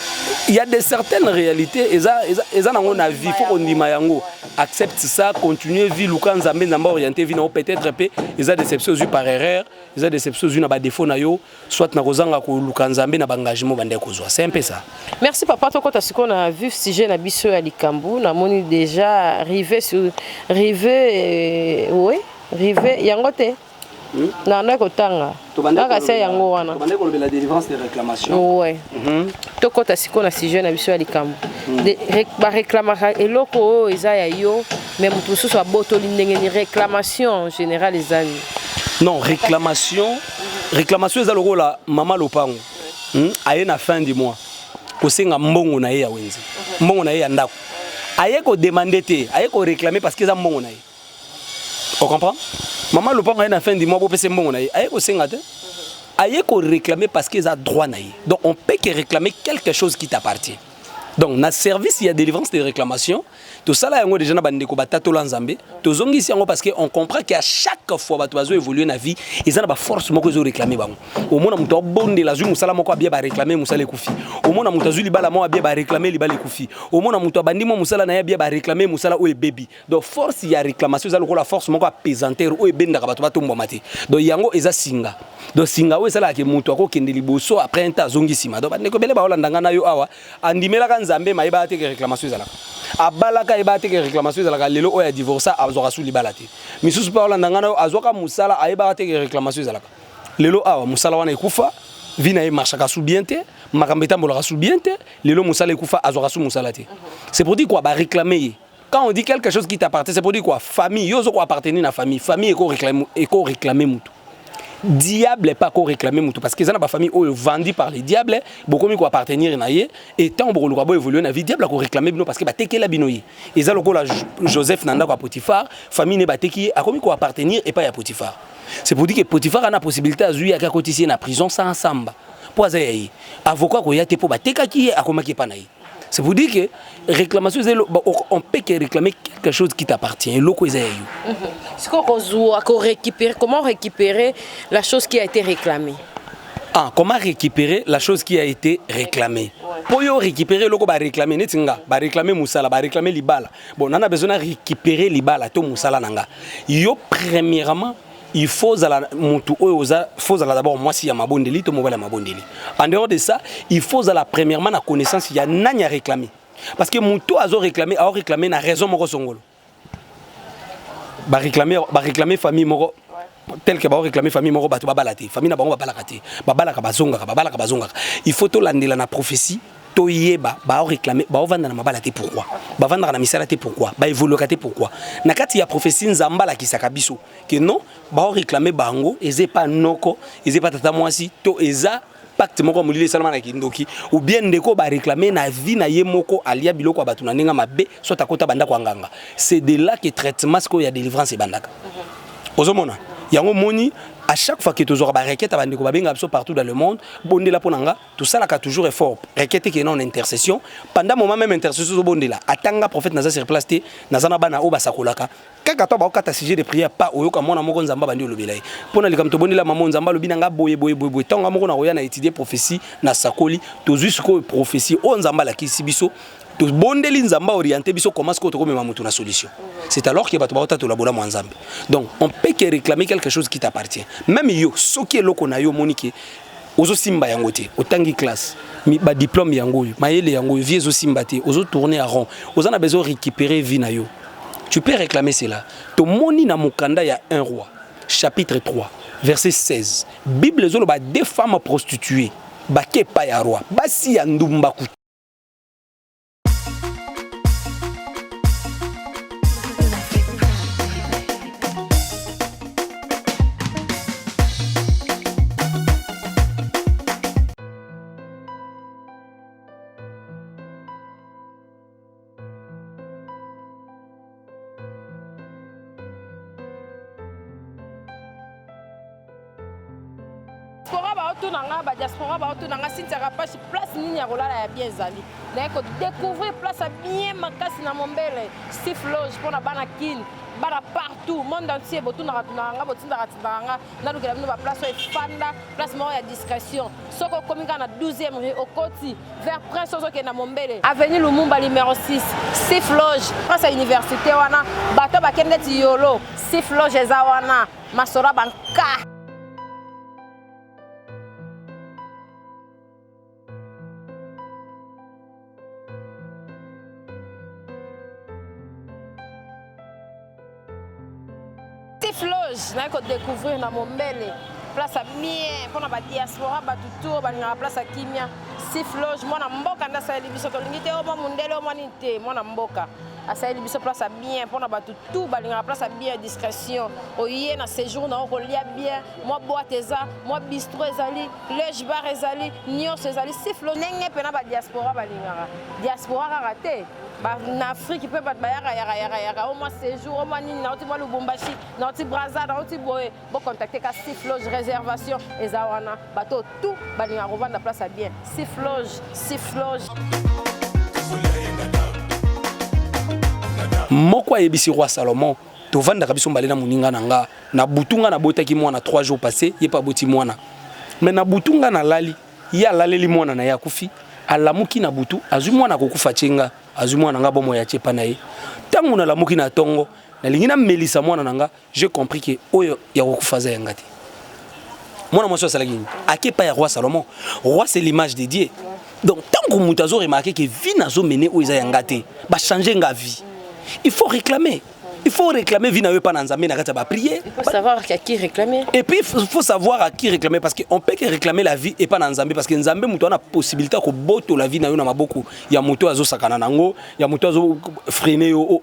Speaker 2: il y a des certaines réalités eza eza eza nango na vie faut kondima yango. Accepte ça, continue vie luka Nzambe Nzambe orienter vie na peut-être pe eza déception ozui par erreur, eza déception ozui na ba défaut na yo, soit na kozanga koluka Nzambe na ba engagement bande kozwa. C'est un peu ça.
Speaker 1: Merci papa, tokota sikoyo na vif sujet na biso ya likambo. Namoni déjà arrivé sur rive oui, rive yango te. Na ndaki kotanga kaka se yango wana.
Speaker 2: Tobandaki kolobela délivrance de réclamation.
Speaker 1: Ouais. Tokota sikoyo na sujet na biso ya likambo. Baréclamaka eloko oyo eza ya yo, mais moto mosusu abotoli ndenge ni réclamation en général eza nini?
Speaker 2: Non, réclamation, réclamation eza lokola mama lopango. Aye na fin du mois kosenga mbongo na ye ya wenze, mbongo na ye ya ndako. Aye kodemande te, aye koréclamer parce que eza mbongo na ye. On comprend? Maman lopango aye na fin du mois bopesa mbongo na ye, aye kosenga te. Aye koréclamer parce que eza droit na ye. Donc on peut que réclamer quelque chose qui t'appartient. Donc na service ya délivrance de réclamation, tosala yango déjà na bandeko batatola Nzambe, tozongisi yango parce que on comprend qu'à chaque fois bato bazo évoluer na vie, eza na ba force moko ezo réclamer bango. Omona moto abondela azwi mosala moko abia ba réclamer mosala ekufi. Omona moto azwi libala moko abia ba réclamer libala ekufi. Omona moto abandi mwa mosala na ye abia ba réclamer mosala oyo ebebi. Donc force ya réclamation eza lokola force moko ya pesanteur oyo ebendaka bato batombwama te. Donc yango eza singa. Donc singa oyo esalaka ke moto akokende liboso après un temps azongi nsima. Donc bandeko ebele baolanda nga na yo awa, andimelaka Nzambe ma ayebaka te ke réclamation ezalaka. Abalaka ayebaka te ke réclamation ezalaka, lelo oyo adivorsa azwaka su libala te. Misusu mpe aolanda nga na yo azwaka mosala ayebaka te ke réclamation ezalaka. Lelo awa mosala wana ekufa, vie na ye marchaka su bien te, makambo etambolaka su bien te, lelo mosala ekufa azwaka su mosala te. C'est pour dire quoi, ba réclamer ye. Quand on dit quelque chose qui t'appartient, c'est pour dire quoi? Famille, yo ko appartenir na famille, famille eko réclamer, eko réclamer mutu. Diable pas ko réclamer mutu parce que ça na ba famille oyo vendu par les diables, bokomi ko appartenir na ye et tant bokoluka bo évoluer na vie, diable ko réclamer bino parce que ba tekela bino ye. Eza lokola Joseph na ndako ya Potiphar, famille ne ba teki ye, akomi ko appartenir et pas ya Potiphar. C'est pour dire que Potiphar a na possibilité azui ya akotisi ye na prison sans samba. Po aza ya ye. Avocat ko ya te po ba tekaki ye akomaki pa na ye. C'est pour dire que réclamation, on peut que réclamer quelque chose qui t'appartient. Eloko eza ya yo.
Speaker 1: C'est comment récupérer la chose qui a été réclamée?
Speaker 2: Ah, comment récupérer la chose qui a été réclamée? Pour yo récupérer eloko ba réclamer neti nga, ba réclamer musala, ba réclamer libala. Bon, on a besoin de récupérer libala to musala nanga. Yo premièrement, il faut zala mutu oyo oza, faut zala d'abord mwasi ya mabondeli to mobali ya mabondeli. En dehors de ça, il faut zala premièrement na connaissance ya nani a réclamé. Parce que mutu azo réclamer, a réclamé na raison moko songolo. Ba réclamer, ba réclamer famille moko tel que ba réclamer famille moko bato babala te. Famille na bango babalaka te. Babalaka bazongaka, babalaka bazongaka. Il faut tolandela na prophétie toyeba ba réclamer, ba vanda na mabala te pourquoi? Ba vanda na misala te pourquoi? Ba évoluer te pourquoi? Na kati ya prophétie Nzamba la kisaka biso que non ba réclamer bango eze pa noko, eze pa tata mwasi to eza pacte moko molili esalama na kindoki ou bien ndeko ba réclamer na vie na ye moko alia biloko ya bato na ndenge mabe soit akota bandako ya nganga. C'est de là que traitement sikoyo ya délivrance ebandaka. Ozomona yango moni à chaque fois que tozwaka ba requête ya bandeko babengaka biso partout dans le monde, bondela mpo na nga tosalaka toujours effort requête ekende en intercession pendant moment même intercession ozobondela atanga prophète naza sur place te, naza na bana oyo basakolaka kaka to baokata sujet de prière pa oyoka mwana moko Nzambe abandi olobela ye mpo na likambo tobondela mama Nzambe alobi na nga boye boye boye boye. Ntango nga moko nakoya na étudier prophétie na sakoli, tozwi sikoyo prophétie oyo Nzambe alakisi biso, tobondeli Nzambe orienté biso comment sikoyo tokomema moto na solution. C'est alors que bato baotatola bolamu ya Nzambe. Donc on peut que réclamer quelque chose qui t'appartient. Même yo soki eloko na yo omoni ke ozosimba yango te, otangi classe, ba diplôme yango oyo, mayele yango oyo, vie ezosimba te, ozotourner à rond, oza na besoin récupérer vie na yo, tu peux réclamer cela. Tomoni na mokanda ya 1 roi chapitre 3 verset 16, Bible ezoloba deux femmes prostituées bake epai ya roi, basi ya ndumba kutu.
Speaker 1: baotuna nga, badiaspora baotuna nga, Cynthia Kapashi, place nini ya kolala ya bien ezali? Naye kodécouvrir place ya bien makasi na Mombele, Sif Loge, mpona bana Kin, bana partout monde entier. Botunaka tunaka nga, botindaka tindaka nga, nalukela bino baplace oyo efanda, place moko ya discrétion. Soki okomi kaka na 12e rue, okoti vers Prince, ozokende na Mombele, avenue Lumumba numéro 6, Sif Loge, prince ya université wana. Bato bakende ti Yolo, Sif Loge eza wana. Masolo ya banka. Sif Loge, naye kodécouvrir na Mombele, place ya bien mpona badiaspora, bato tour balingaka place ya kimia. Sif Loge, mwana mboka nde asaleli biso. Tolingi te omwa mondele, omwa nini te, mwana mboka asaleli biso place ya bien mpona bato tout balingaka place ya bien, discrétion. Oye na séjour na yo, kolia bien, mwa boîte eza, mwa bistro ezali, loge bar ezali, nyonso ezali. Sif Loge, ndenge mpena badiaspora balingaka, diaspora kaka te, na Afrique mpe bato bayaka yaka yaka yaka, o mwa séjour, o mwa nini, nauti mwa Lubumbashi, nauti Braza, nauti boye, bocontacte ka Sif Loge. Réservation eza wana. Bato tout balingaka kovanda place ya bien, Sif Loge, Sif Loge.
Speaker 2: Moko ayebisi roi Salomon: tovandaka biso mbale na moninga na nga. Na butu, nga nabotaki mwana 3 jours passé, ye mpe aboti mwana. Mais na butu, nga nalali, ye alaleli mwana na ye akufi. Alamuki na butu, azwi mwana akokufa, tie nga, azwi mwana nga bomoi, atie epa na ye. Ntango nalamuki na ntongo, nalingi namelisa mwana na nga, j'ai compris ke oyo ya kokufa aza yanga te. Mwana mwasi asalaki nini? Ake epai ya roi Salomon. Roi, c'est l'image de Dieu. Donc ntango moto azoremarquer ke vie nazomene oyo eza yanga te, bachange nga vie, il faut réclamer, il faut réclamer vie na yo epa na Nzambe na kati ya baprière.
Speaker 1: Il faut savoir à qui réclamer.
Speaker 2: Et puis il faut savoir à qui réclamer, parce que on peut que réclamer la vie epa na Nzambe, parce que Nzambe moto ana possibilité ya kobotola vie na yo na maboko ya moto azosakana nango, ya moto azofreiner yo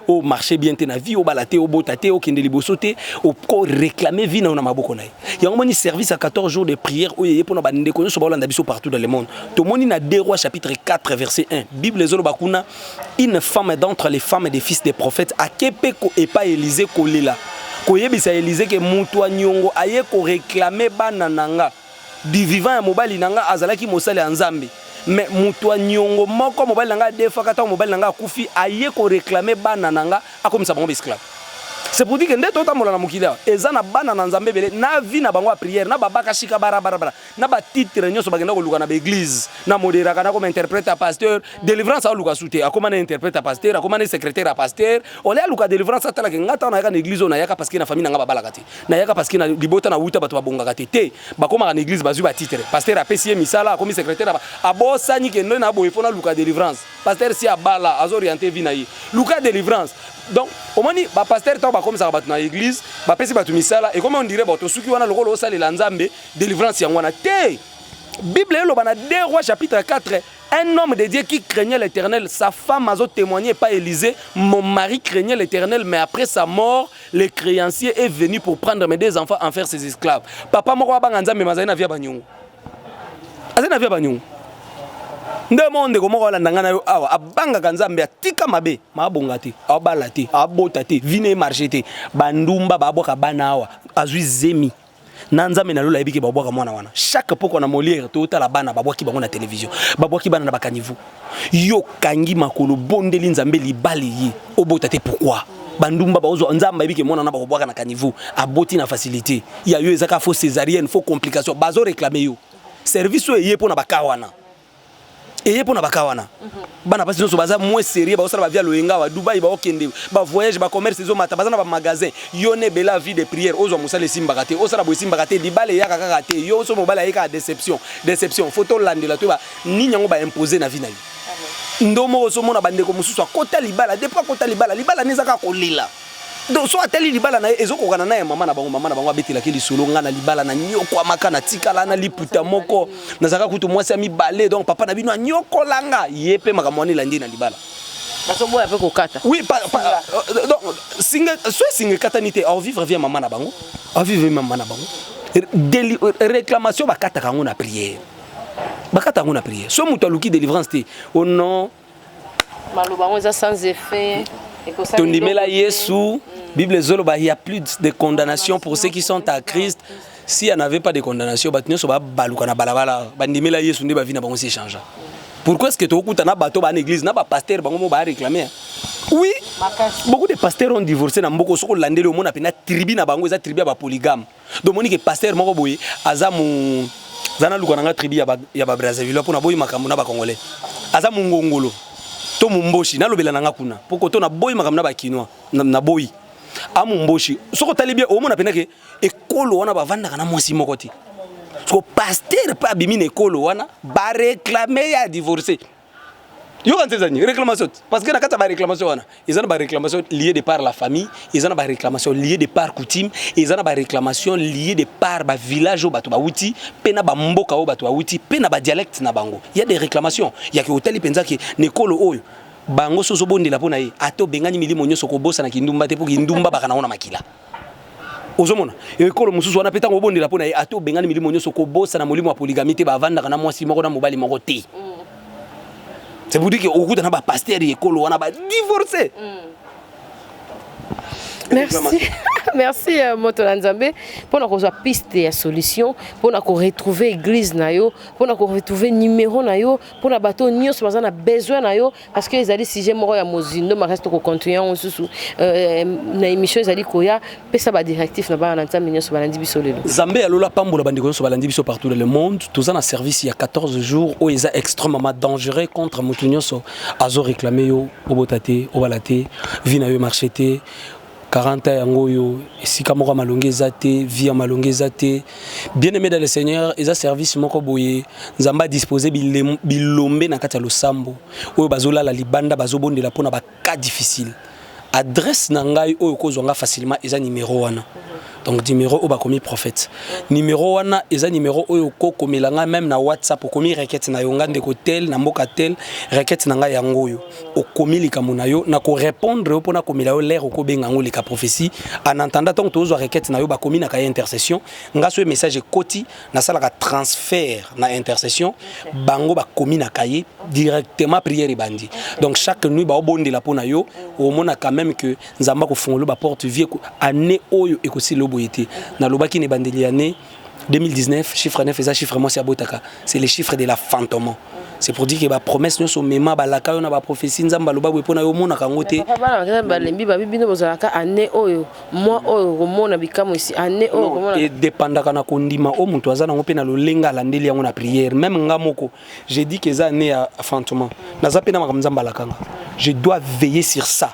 Speaker 2: o marché bien te na vie, obala te, obota te, okende liboso te. Oko réclamer vie na yo na maboko na ye. Yango moni service ya 14 jours de prière oyo eye mpona bandeko nyonso baolanda biso partout dans le monde. Tomoni na 2 Rois chapitre 4 verset 1, Bible ezoloba kuna: une femme d'entre les femmes des fils des prophètes ake mpe epai Élisée kolela, koyebisa Élisée ke moto ya niongo aye koréclamer bana na nga. Du vivant ya mobali na nga, azalaki mosali ya Nzambe, mais moto ya niongo moko mobali na nga adefaka, ntango mobali na nga akufi, aye koréclamer bana na nga, akomisa bango baesclave. C'est pour dire que nde totambola na mokili awa, eza na bana na Nzambe ebele na vie na bango ya prière, na babaka shika barabarabara, na batitre nyonso bakenda koluka na baeglise, na moderaka, na koma interprète ya pasteur. Délivrance aoluka su te, akoma na interprète ya pasteur, akoma na secrétaire ya pasteur. Ole aluka délivrance, atalaka nga ntango nayaka na église oyo, nayaka parce que na famille na nga babalaka te, nayaka parce que na libota na wuta bato babongaka te. Te, bakomaka na église, bazwi batitre, pasteur apesi ye misala, akomi secrétaire, abosani ke nde na boye mpo naluka délivrance. Pasteur si abala, azoriente vie na ye, luka délivrance. Donc omoni bapasteur, ntango bakomisaka bato na église, bapesi bato misala, ekomi on dirait bato soki wana lokola osalela Nzambe, délivrance yango wana te. Bible eloba na 2 Rois chapitre 4, un homme de Dieu qui craignait l'Éternel, sa femme a témoigné par Élisée: mon mari craignait l'Éternel, mais après sa mort, le créancier est venu pour prendre mes deux enfants, en faire ses esclaves. Papa moko abanga Nzambe, mazali na vie ya banyongo, azali na vie ya banyongo. Nde mo ndeko moko alanda ngai na yo awa, abangaka Nzambe, atika mabe, maabonga te, abala te, abota te, vie na emarcher te. Bandumba babwaka bana awa, azwi zemi na Nzambe na lola, ayebi ke babwaka mwana wana. Chaque poko na Molière totala bana babwaki bango na télévision, babwaki bana na bacaniveau. Yo kangi makolo, bondeli Nzambe, libali ye obota te. Pourquoi bandumba baozwa? Nzambe ayebi ke mwana na bakobwaka na caniveau, aboti na facilité. Ya yo ezaka faut césarienne, faut complication, bazoréclamer yo. Service oyo eye mpo na baka wana, eye mpo na baka wana. Bana basi nyonso baza moins sérieux, baosala bavia loyenga awa Dubai, baokende bavoyage, bacommerce ezomata, baza na bamagasin. Yo na ebele vie de prière, ozwa mosala esimbaka te, osala boye esimbaka te, libala eyaka kaka te. Yo so mobali aye kaka déception, déception. Faut tolandela, toyeba nini yango baimpose na vie na yo. Ndo moko ozomona bandeko mosusu akota libala, depuis akota libala, libala ne eza kaka kolela. Donc so atali libala na ye, ezokokana na ya mama na bango. Mama na bango abetelaki lisolo: nga na libala na nyokwamaka, na tikala na liputa moko, nazalaka kutu mwasi ya mibale. Donc papa na bino anyokolanga ye mpe, makambo wana elandi na libala.
Speaker 1: Bazoboya mpe kokata.
Speaker 2: Oui, donc singa so esinga ekatani te, aovivre vie ya mama na bango, aovivre mama na bango. Réclamation bakataka yango na prière, bakata yango na prière. So moto aluki délivrance te, oh non.
Speaker 1: Maloba yango eza sans effet.
Speaker 2: Tondimela Yesu. Bible ezoloba: il y a plus de condamnation pour ceux qui sont à Christ. S'il y en avait pas de condamnation, bato nyonso babaluka na balabala, bandimela Yesu nde bavie na bango s'échange. Pourquoi est-ce que tokokuta na bato ba na église, na bapasteur bango mo baréclame? Oui, beaucoup de pasteurs ont divorcé na mboko. Soki olandeli, omona mpena tribu na bango eza tribu ya bapolygame. Donc omoni ke pasteur moko boye aza mu aza naluka na nga tribu ya babrazzaville mpona boyi makambo na bacongolais, aza mongongolo to momboshi. Nalobela na nga kuna poko to naboyi makambo na bakinois, naboyi amomboshi. Soki otali bien, omona mpena ke ekolo wana bavandaka na mwasi moko te. Soko pasteur mpe abimi na ekolo wana, baréclame ya divorce. Yoka nse, ezani réclamation te, parce que na kati ya baréclamation wana, eza na baréclamation liée de par la famille, eza na baréclamation liée de par coutume, eza na baréclamation liée de par bavillage oyo bato bawuti, mpe na bamboka oyo bato bawuti, mpe na badialecte na bango. Ya des réclamations yake otali mpenza ke na ekolo oyo bango so ozobondela mpo na ye, ata obengani milimo nyonso, kobosana kindumba te, mpo kindumba baka nango na makila. Ozomona ekolo mosusu wana mpe, ntango obondela mpo na ye, ata obengani milimo nyonso, kobosana molimo ya polygamie te, bavandaka na mwasi moko na mobali moko te. C'est pour dire que okuta na bapasteur ekolo wana badivorce.
Speaker 1: Merci, merci, moto na Nzambe. Mpona kozwa piste ya solution, mpona koretrouver église na yo, mpona koretrouver numéro na yo, mpona bato nyonso baza na besoin na yo, parce que ezali sujet moko ya mozindo makasi, tokocontinue yango mosusu na émission ezali koya. Pesa badirectif na bana na Nzambe nyonso balandi biso lelo.
Speaker 2: Nzambe alola pambola bandeko nyonso balandi biso partout dans le monde. Toza na service ya 14 jours oyo eza extrêmement dangereux contre moto nyonso azoréclame yo obota te, obala te, vie na yo marché te. 40 yango oyo esika moko ya malongi eza te, vie ya malongi eza te. Bien aimé dans le Seigneur, eza service moko boye Nzambe adispose bilombe na kati ya losambo oyo bazolala libanda, bazobondela mpona bacas difficile. Adresse na ngai oyo kozwa nga facilement eza numéro wana. Donc numéro oyo bakomi prophète, numéro wana eza numéro oyo okokomela ngai même na WhatsApp. Okomi requête na yo: nga ndeko tel na mboka tel, requête na ngai yango oyo. Okomi likambo na yo, na korépondre yo mpona komela yo l'air okobenga yango leka prophétie. En attendant, ntango tozwa requête na yo, bakomi na cahier intercession. Nga so message ekoti, nasalaka transfert na intercession. Bango bakomi na cahier directement, prière ebandi. Donc chaque nuit baobondela mpo na yo. Omona quand même que Nzambe akofungola baporte vie. Année oyo ekosila boye te. Nalobaki na ebandeli ya année 2019, chiffre 9 eza chiffre mwasi abotaka, c'est le chiffre de l'enfantement. C'est pour dire que bapromesse nyonso omema, balaka yo na baprophétie, Nzambe aloba boye mpo na yo, omonaka yango te.
Speaker 1: Bana bakeza balembi, babi bino bozalaka année oyo, mois oyo komona bikamwisi, année oyo komona.
Speaker 2: Edépendaka na kondima oyo moto aza nango mpe na lolenga alandeli yango na prière. Même nga moko, j'ai dit que eza année ya enfantement. Naza mpe na makambo Nzambe alakanga, je dois veiller sur ça.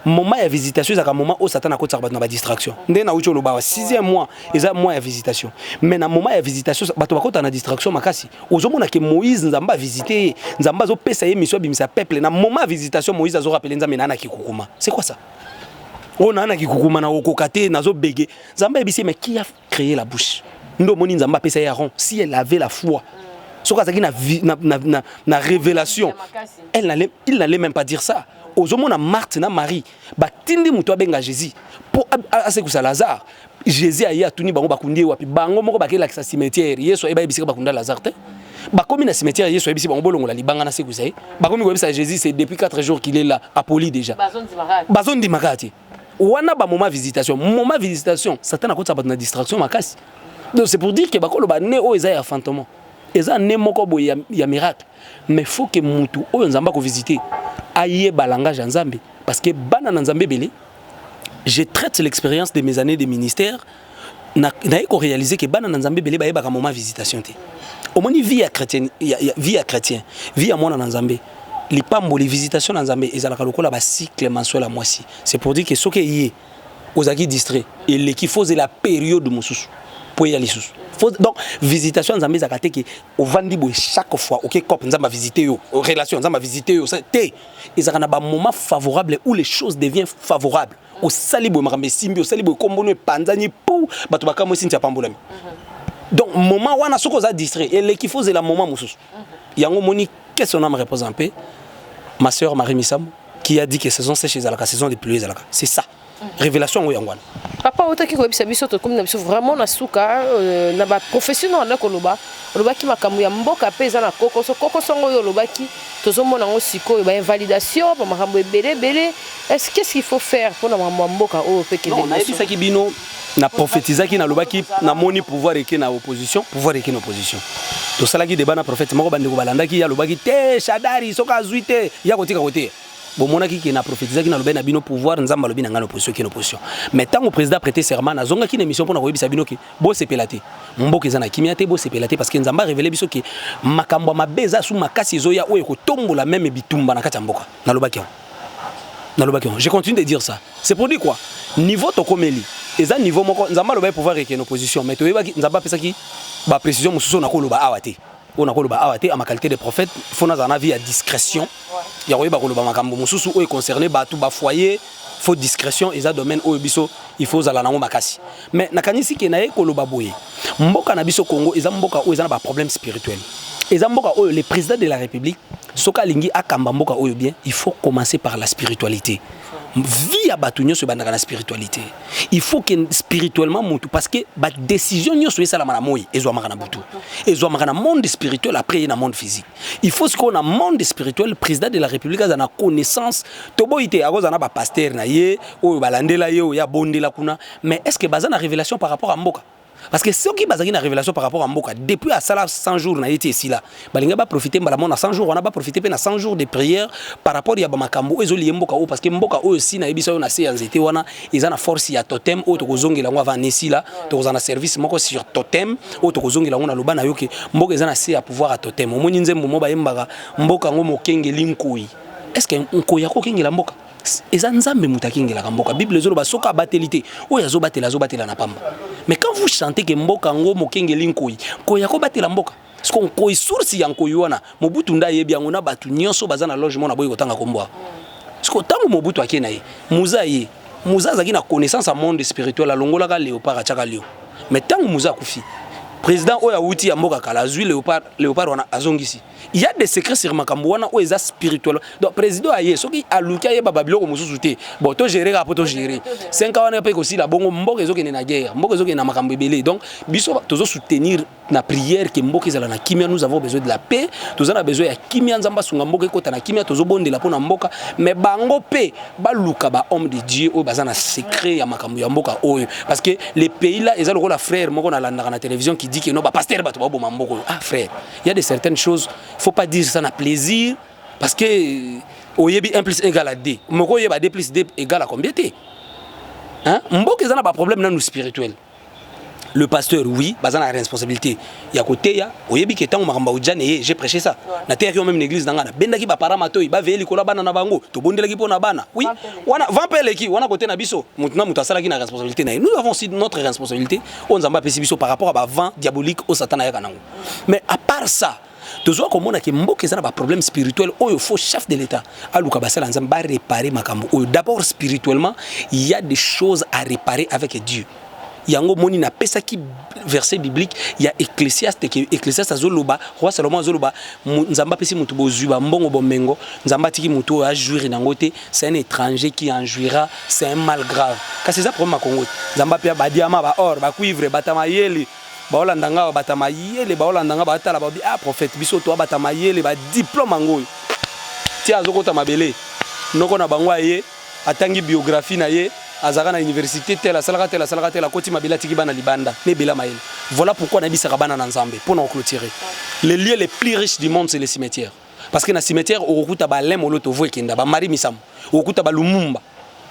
Speaker 2: Moment ya visitation ezalaka moment oyo Satan akotisaka bato na badistraction. Ndenge nauti oloba awa, sixième mois eza mois ya visitation, mais na moment ya visitation bato bakotaka na distraction makasi. Ozomona ke Moïse, Nzambe avisite ye, Nzambe azopesa ye mission abimisa peuple. Na moment ya visitation, Moïse azorappeler Nzambe: naa na kikukuma. C'est quoi ça oyo naa na kikukuma, na okoka te, nazobege? Nzambe ayebisi ye: mais qui a créé la bouche? Nde omoni Nzambe apesa ye Aaron. Si elle avait la foi, soki azalaki na révélation, il n'allait même pas dire ça. Ozomona Marthe na Marie batindi moto abenga Jésus mpo asekusa Lazare. Jésus aye, atuni bango: bakundi ye wapi? Bango moko bakelakisa cimetière. Yesu ayeba yebisika bakunda Lazare te. Bakomi na cimetière, Yesu ayebisi bango: bolongola libanga, na sekusa ye. Bakomi koyebisa Jésus: c'est depuis 4 jours qu'il est là, apoli déjà. Bazondimaka te. Wana bamoment visitation, moment visitation, Satan akotisa bato na distraction makasi. Donc c'est pour dire que bakoloba ne oyo eza ya enfantement, eza ne moko boye ya miracle, mais faut que mutu oyo Nzambe akovisite ayeba langage ya Nzambe, parce que bana na Nzambe ebele, je traite l'expérience de mes années de ministère, naye koréaliser ke bana na Nzambe ebele bayebaka moment visitation te. Omoni vie ya chrétien, vie ya chrétien, vie ya mwana na Nzambe, lipamboli, visitation na Nzambe ezalaka lokola bacycle mensuel ya mwasi. C'est pour dire que soki eye, ozalaki distrait, eleki, faut ozela période mosusu po eya lisusu. Donc visitation ya Nzambe ezalaka te ke ovandi boye, chaque fois oke cope, Nzambe avisite yo, relation, Nzambe avisite yo te. Ezalaka na bamoment favorable où les choses deviennent favorables. Osali boye, makambo esimbi. Osali boye, kombono epanzani pu bato bakamwisi, nti apambolami. Donc moment wana, soki oza distrait, eleki, faut ozela moment mosusu. Yango omoni, qu'est-ce qu'on a me repose un peu, ma sœur Marie Misamu qui a dit que saison sèche ezalaka, saison de pluie ezalaka. C'est ça, révélation yango, yango wana.
Speaker 1: Papa, otaki koyebisa biso, tokomi na biso vraiment na suka na baprofession wana. Koloba, olobaki makambo ya mboka mpe eza na kokoso. Kokoso yango oyo olobaki, tozomona yango sikoyo, bainvalidation, bamakambo ebele ebele. Est ce qu'est-ce qu'il faut faire mpona makambo ya mboka oyo mpe kende?
Speaker 2: Non, nayebisaki bino, na prophétisaki, nalobaki namoni pouvoir eke na opposition, pouvoir eke na opposition. Tosalaki débat na prophète moko, bandeko balandaki. Ye alobaki te, Shadari soki azwi te, ya kotika koteya. Bomonaki ke na prophétisaki, nalobai na bino pouvoir, Nzambe alobi na ngai na opposition, eke na opposition. Mais ntango président prêté serment, nazongaki na émission mpona koyebisa bino ke bosepela te, mboka eza na kimia te. Bosepela te parce que Nzambe arévéler biso ke makambo ya mabe eza su makasi ezoya, oyo ekotombola même bitumba na kati ya mboka. Nalobaki yango, nalobaki yango, je continue de dire ça. C'est pour dire quoi? Niveau tokomeli eza niveau moko. Nzambe alobaki pouvoir eke na opposition, mais toyebaki Nzambe apesaki baprécision mosusu oyo nakoloba awa te, oyo nakoloba awa te. Ma qualité de prophète, faut nazala na vie ya discrétion, ya koyeba koloba makambo mosusu oyo econcerne bato, bafoyer. Faut discrétion, eza domaine oyo biso il faut ozala nango makasi. Mais nakanisi ke naye koloba boye: mboka na biso Congo eza mboka oyo eza na baproblème spirituel. Eza mboka oyo le président de la République, soki alingi akamba mboka oyo bien, il faut commencer par la spiritualité. Vie ya bato nyonso ebandaka na spiritualité. Il faut que spirituellement motu, parce que badécision nyonso esalama na moi, ezwamaka na butu, ezwamaka na monde spirituel, après ye na monde physique. Il faut sikoyo na monde spirituel, président de la République aza na connaissance. Toboyi te, akozala na bapaster na ye oyo balandela ye, oyo abondela kuna, mais est ce que baza na révélation par rapport à mboka? Parce que soki bazalaki na révélation par rapport à mboka, depuis asala 100 jours na ye ti esila, balingi baprofite mbala mo na 100 jours wana, baprofite mpe na 100 jours de prière par rapport ya bamakambo oyo ezolie mboka oyo. Parce que mboka oyo, si nayebisa oyo na se ya nzete wana, eza na force ya totem oyo tokozongela yango avant esila. Tokozala na service moko sur totem oyo tokozongela yango. Naloba na yo ke mboka eza na se ya pouvoir ya totem. Omoni nzembo mo bayembaka, mboka yango mokengeli nkoi. Est ce que nkoi akokengela mboka? Eza Nzambe moto akengelaka mboka. Bible ezoloba soki abateli te, oyo azobatela azobatela na pamba. Mais quand vous chantez ke mboka yango mokengeli nkoi, nkoi akobatela mboka. Parce que nkoi, source ya nkoi wana, Mobutu nde ayebi yango na bato nyonso baza na logement na boyi kotanga kombo awa. Parce que ntango Mobutu ake na ye, Muza ye, Muza azalaki na connaissance ya monde spirituel, alongolaka léopard, atiaka lion. Mais ntango Muza akufi, président oyo awuti ya mboka kala azwi léopard, léopard wana azongisi. Il y a des secrets sur makambo wana oyo eza spirituel. Donc président aye, soki aluki ayeba babiloko mosusu te, bon, togérer kaka mpo togérer 5 wana mpe ekosila bongo. Mboka ezokende na guerre, mboka ezokende na makambo ebele. Donc biso tozosoutenir na prière ke mboka ezala na kimia. Nous avons besoin de la paix, toza na besoin ya kimia. Nzambe asunga mboka ekota na kimia. Tozobondela mpo na mboka, mais bango mpe baluka bahomme de Dieu oyo baza na secret ya makambo ya mboka oyo, parce que le pays là eza lokola frère moko nalandaka na télévision qui dit que non, bapaster bato baboma mboka oyo. Ah frère, il y a de certaines choses, faut pas dire ça na plaisir, parce que oyebi 1 plus 1 égale à 2, moko oyeba 2 plus 2 égale à combien te, hein? Mboka eza na baproblème nanu spirituel. Le pasteur, oui, baza na responsabilité ya koteya. Oyebi ke ntango makambo aujane ye, j'ai prêché ça, nateyaki yo même na église na ngai, nabendaki baparent matoi, baveye likolo ya bana na bango, tobondelaki mpo na bana. Oui, wana vent mpe eleki wana kote na biso. Motu na moto asalaki na responsabilité na ye. Nous avons aussi notre responsabilité oyo Nzambe apesi biso par rapport à bavent diabolique oyo Satan ayaka nango. Mais à part ça, tozwa komona ke mboka eza na baproblème spirituel oyo faut chef de l'État aluka basala Nzambe baréparer makambo oyo. D'abord spirituellement, il y a des choses à réparer avec Dieu. Yango moni napesaki verset biblique ya Ecclésiaste, ke Ecclésiaste azoloba, roi Salomon azoloba: Nzambe apesi motu bozwi, bambongo, bomengo, Nzambe atiki motu oyo ajouir nango te. C'est un étranger qui en jouira, c'est un mal grave. Kasi eza problème ya Kongo te. Nzambe apia badiamant, baor, bacuivre, bato mayele baolanda nga, bato mayele baolanda nga, baotala, babi: "Ah prophète, biso toa bato mayele, badiplôme yango oyo." Ti azokota mabele, noko na bango aye, atangi biographie na ye, azalaka na université tel, asalaka tel, asalaka tel, akoti mabele, atiki bana libanda na ebele mayele. Voilà pourquoi nayebisaka bana na Nzambe, mpo na koclôturer, le lieu le plus riche du monde, c'est le cimetière, parce que na cimetière okokuta balin moloto vo ekenda, bamari misamo, okokuta balumumba,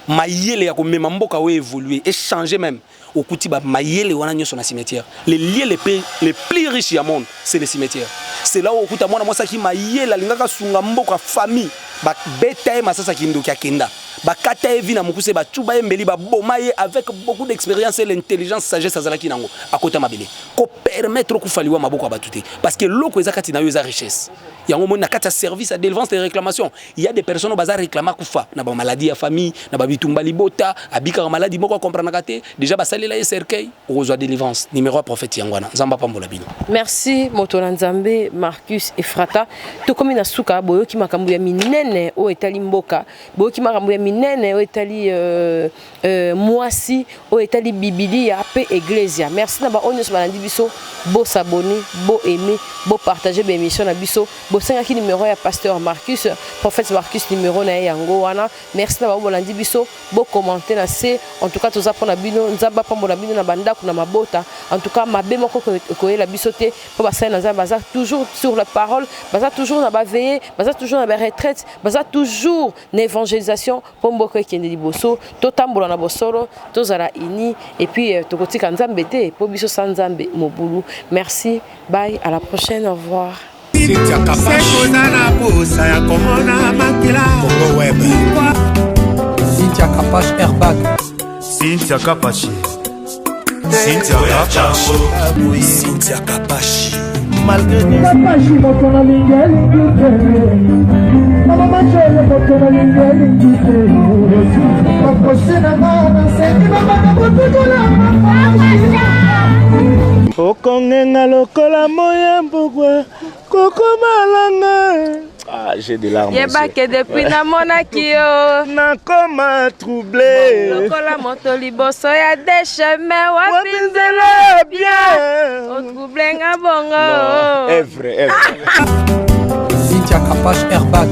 Speaker 2: mayele ya komema mboka oyo évoluer, échanger même. Okuti bamayele wana nyonso na cimetière. Le lieu le plus riche ya monde, c'est le cimetière. C'est là où okuta mwana mwasi aki mayele, alingaka sunga mboka, famille babeta ye masasi, akindoki, akenda, bakata ye vi na mokuse, bacuba ye mbeli, baboma ye. Avec beaucoup d'expérience et l'intelligence, sagesse azalaki nango, akota mabele. Kopermettre okufa liwa maboko ya bato te, parce que eloko eza kati na yo eza richesse. Yango moni na kati ya service ya délivrance de réclamation, il y a des personnes oyo baza réclama kufa na bamaladie ya famille, na babitumba libota, abikaka maladi moko akomprenaka te. Déjà basalela ye cercueil. Okozwa délivrance. Numéro ya prophète yango wana. Nzambe apambola bino.
Speaker 1: Merci, moto na Nzambe Marcus Efrata. Tokomi na suka. Boyoki makambo ya minene oyo etali mboka, boyoki makambo ya minene. minene oyo etali euh, euh, mwasi oyo etali bibilia mpe eglesia. Merci na baoyo nyonso balandi biso. Bosabone, bo aime, bopartage baémission na biso. Bosengaki numéro ya pasteur Marcus, prophète Marcus, numéro na ye yango wana. Merci na bango bolandi biso, bocommente na se. En tout cas toza mpona bino. Nzambe apambola bino na bandako, na mabota. En tout cas mabe moko koyela biso te, mpo basali na Nzambe baza toujours sur la parole, baza toujours na baveille, baza toujours na baretraite, baza toujours na évangélisation, mpo mboka ekende liboso. Totambola na bosolo, tozala uni, et puis tokotika Nzambe te, mpo biso sa Nzambe mobulu. Merci, bye, à la prochaine, au revoir.
Speaker 4: Cynthia Kapashi.
Speaker 5: Oza na posa ya komona makila.
Speaker 4: Congo Web.
Speaker 6: Cynthia Kapash Airbag.
Speaker 7: Cynthia Kapashi. Cynthia Kapashi.
Speaker 4: Cynthia Kapashi.
Speaker 8: Kapashi moto nalingi elingi te, mama Majele moto nalingi elingi te, baprose na nga nasengi babanda kotukola.
Speaker 5: Okongenga lokola moya mbugwa kokomalanga. Ah, j'ai des larmes.
Speaker 1: Yebake depuis namonaki yo,
Speaker 5: nakoma troublé.
Speaker 1: Lokola moto liboso ya deux chemins, wapi
Speaker 5: wapi nzela ya bien.
Speaker 1: Otroublenga bongo.
Speaker 5: Evre, evre.
Speaker 6: Cynthia Kapash Airbag.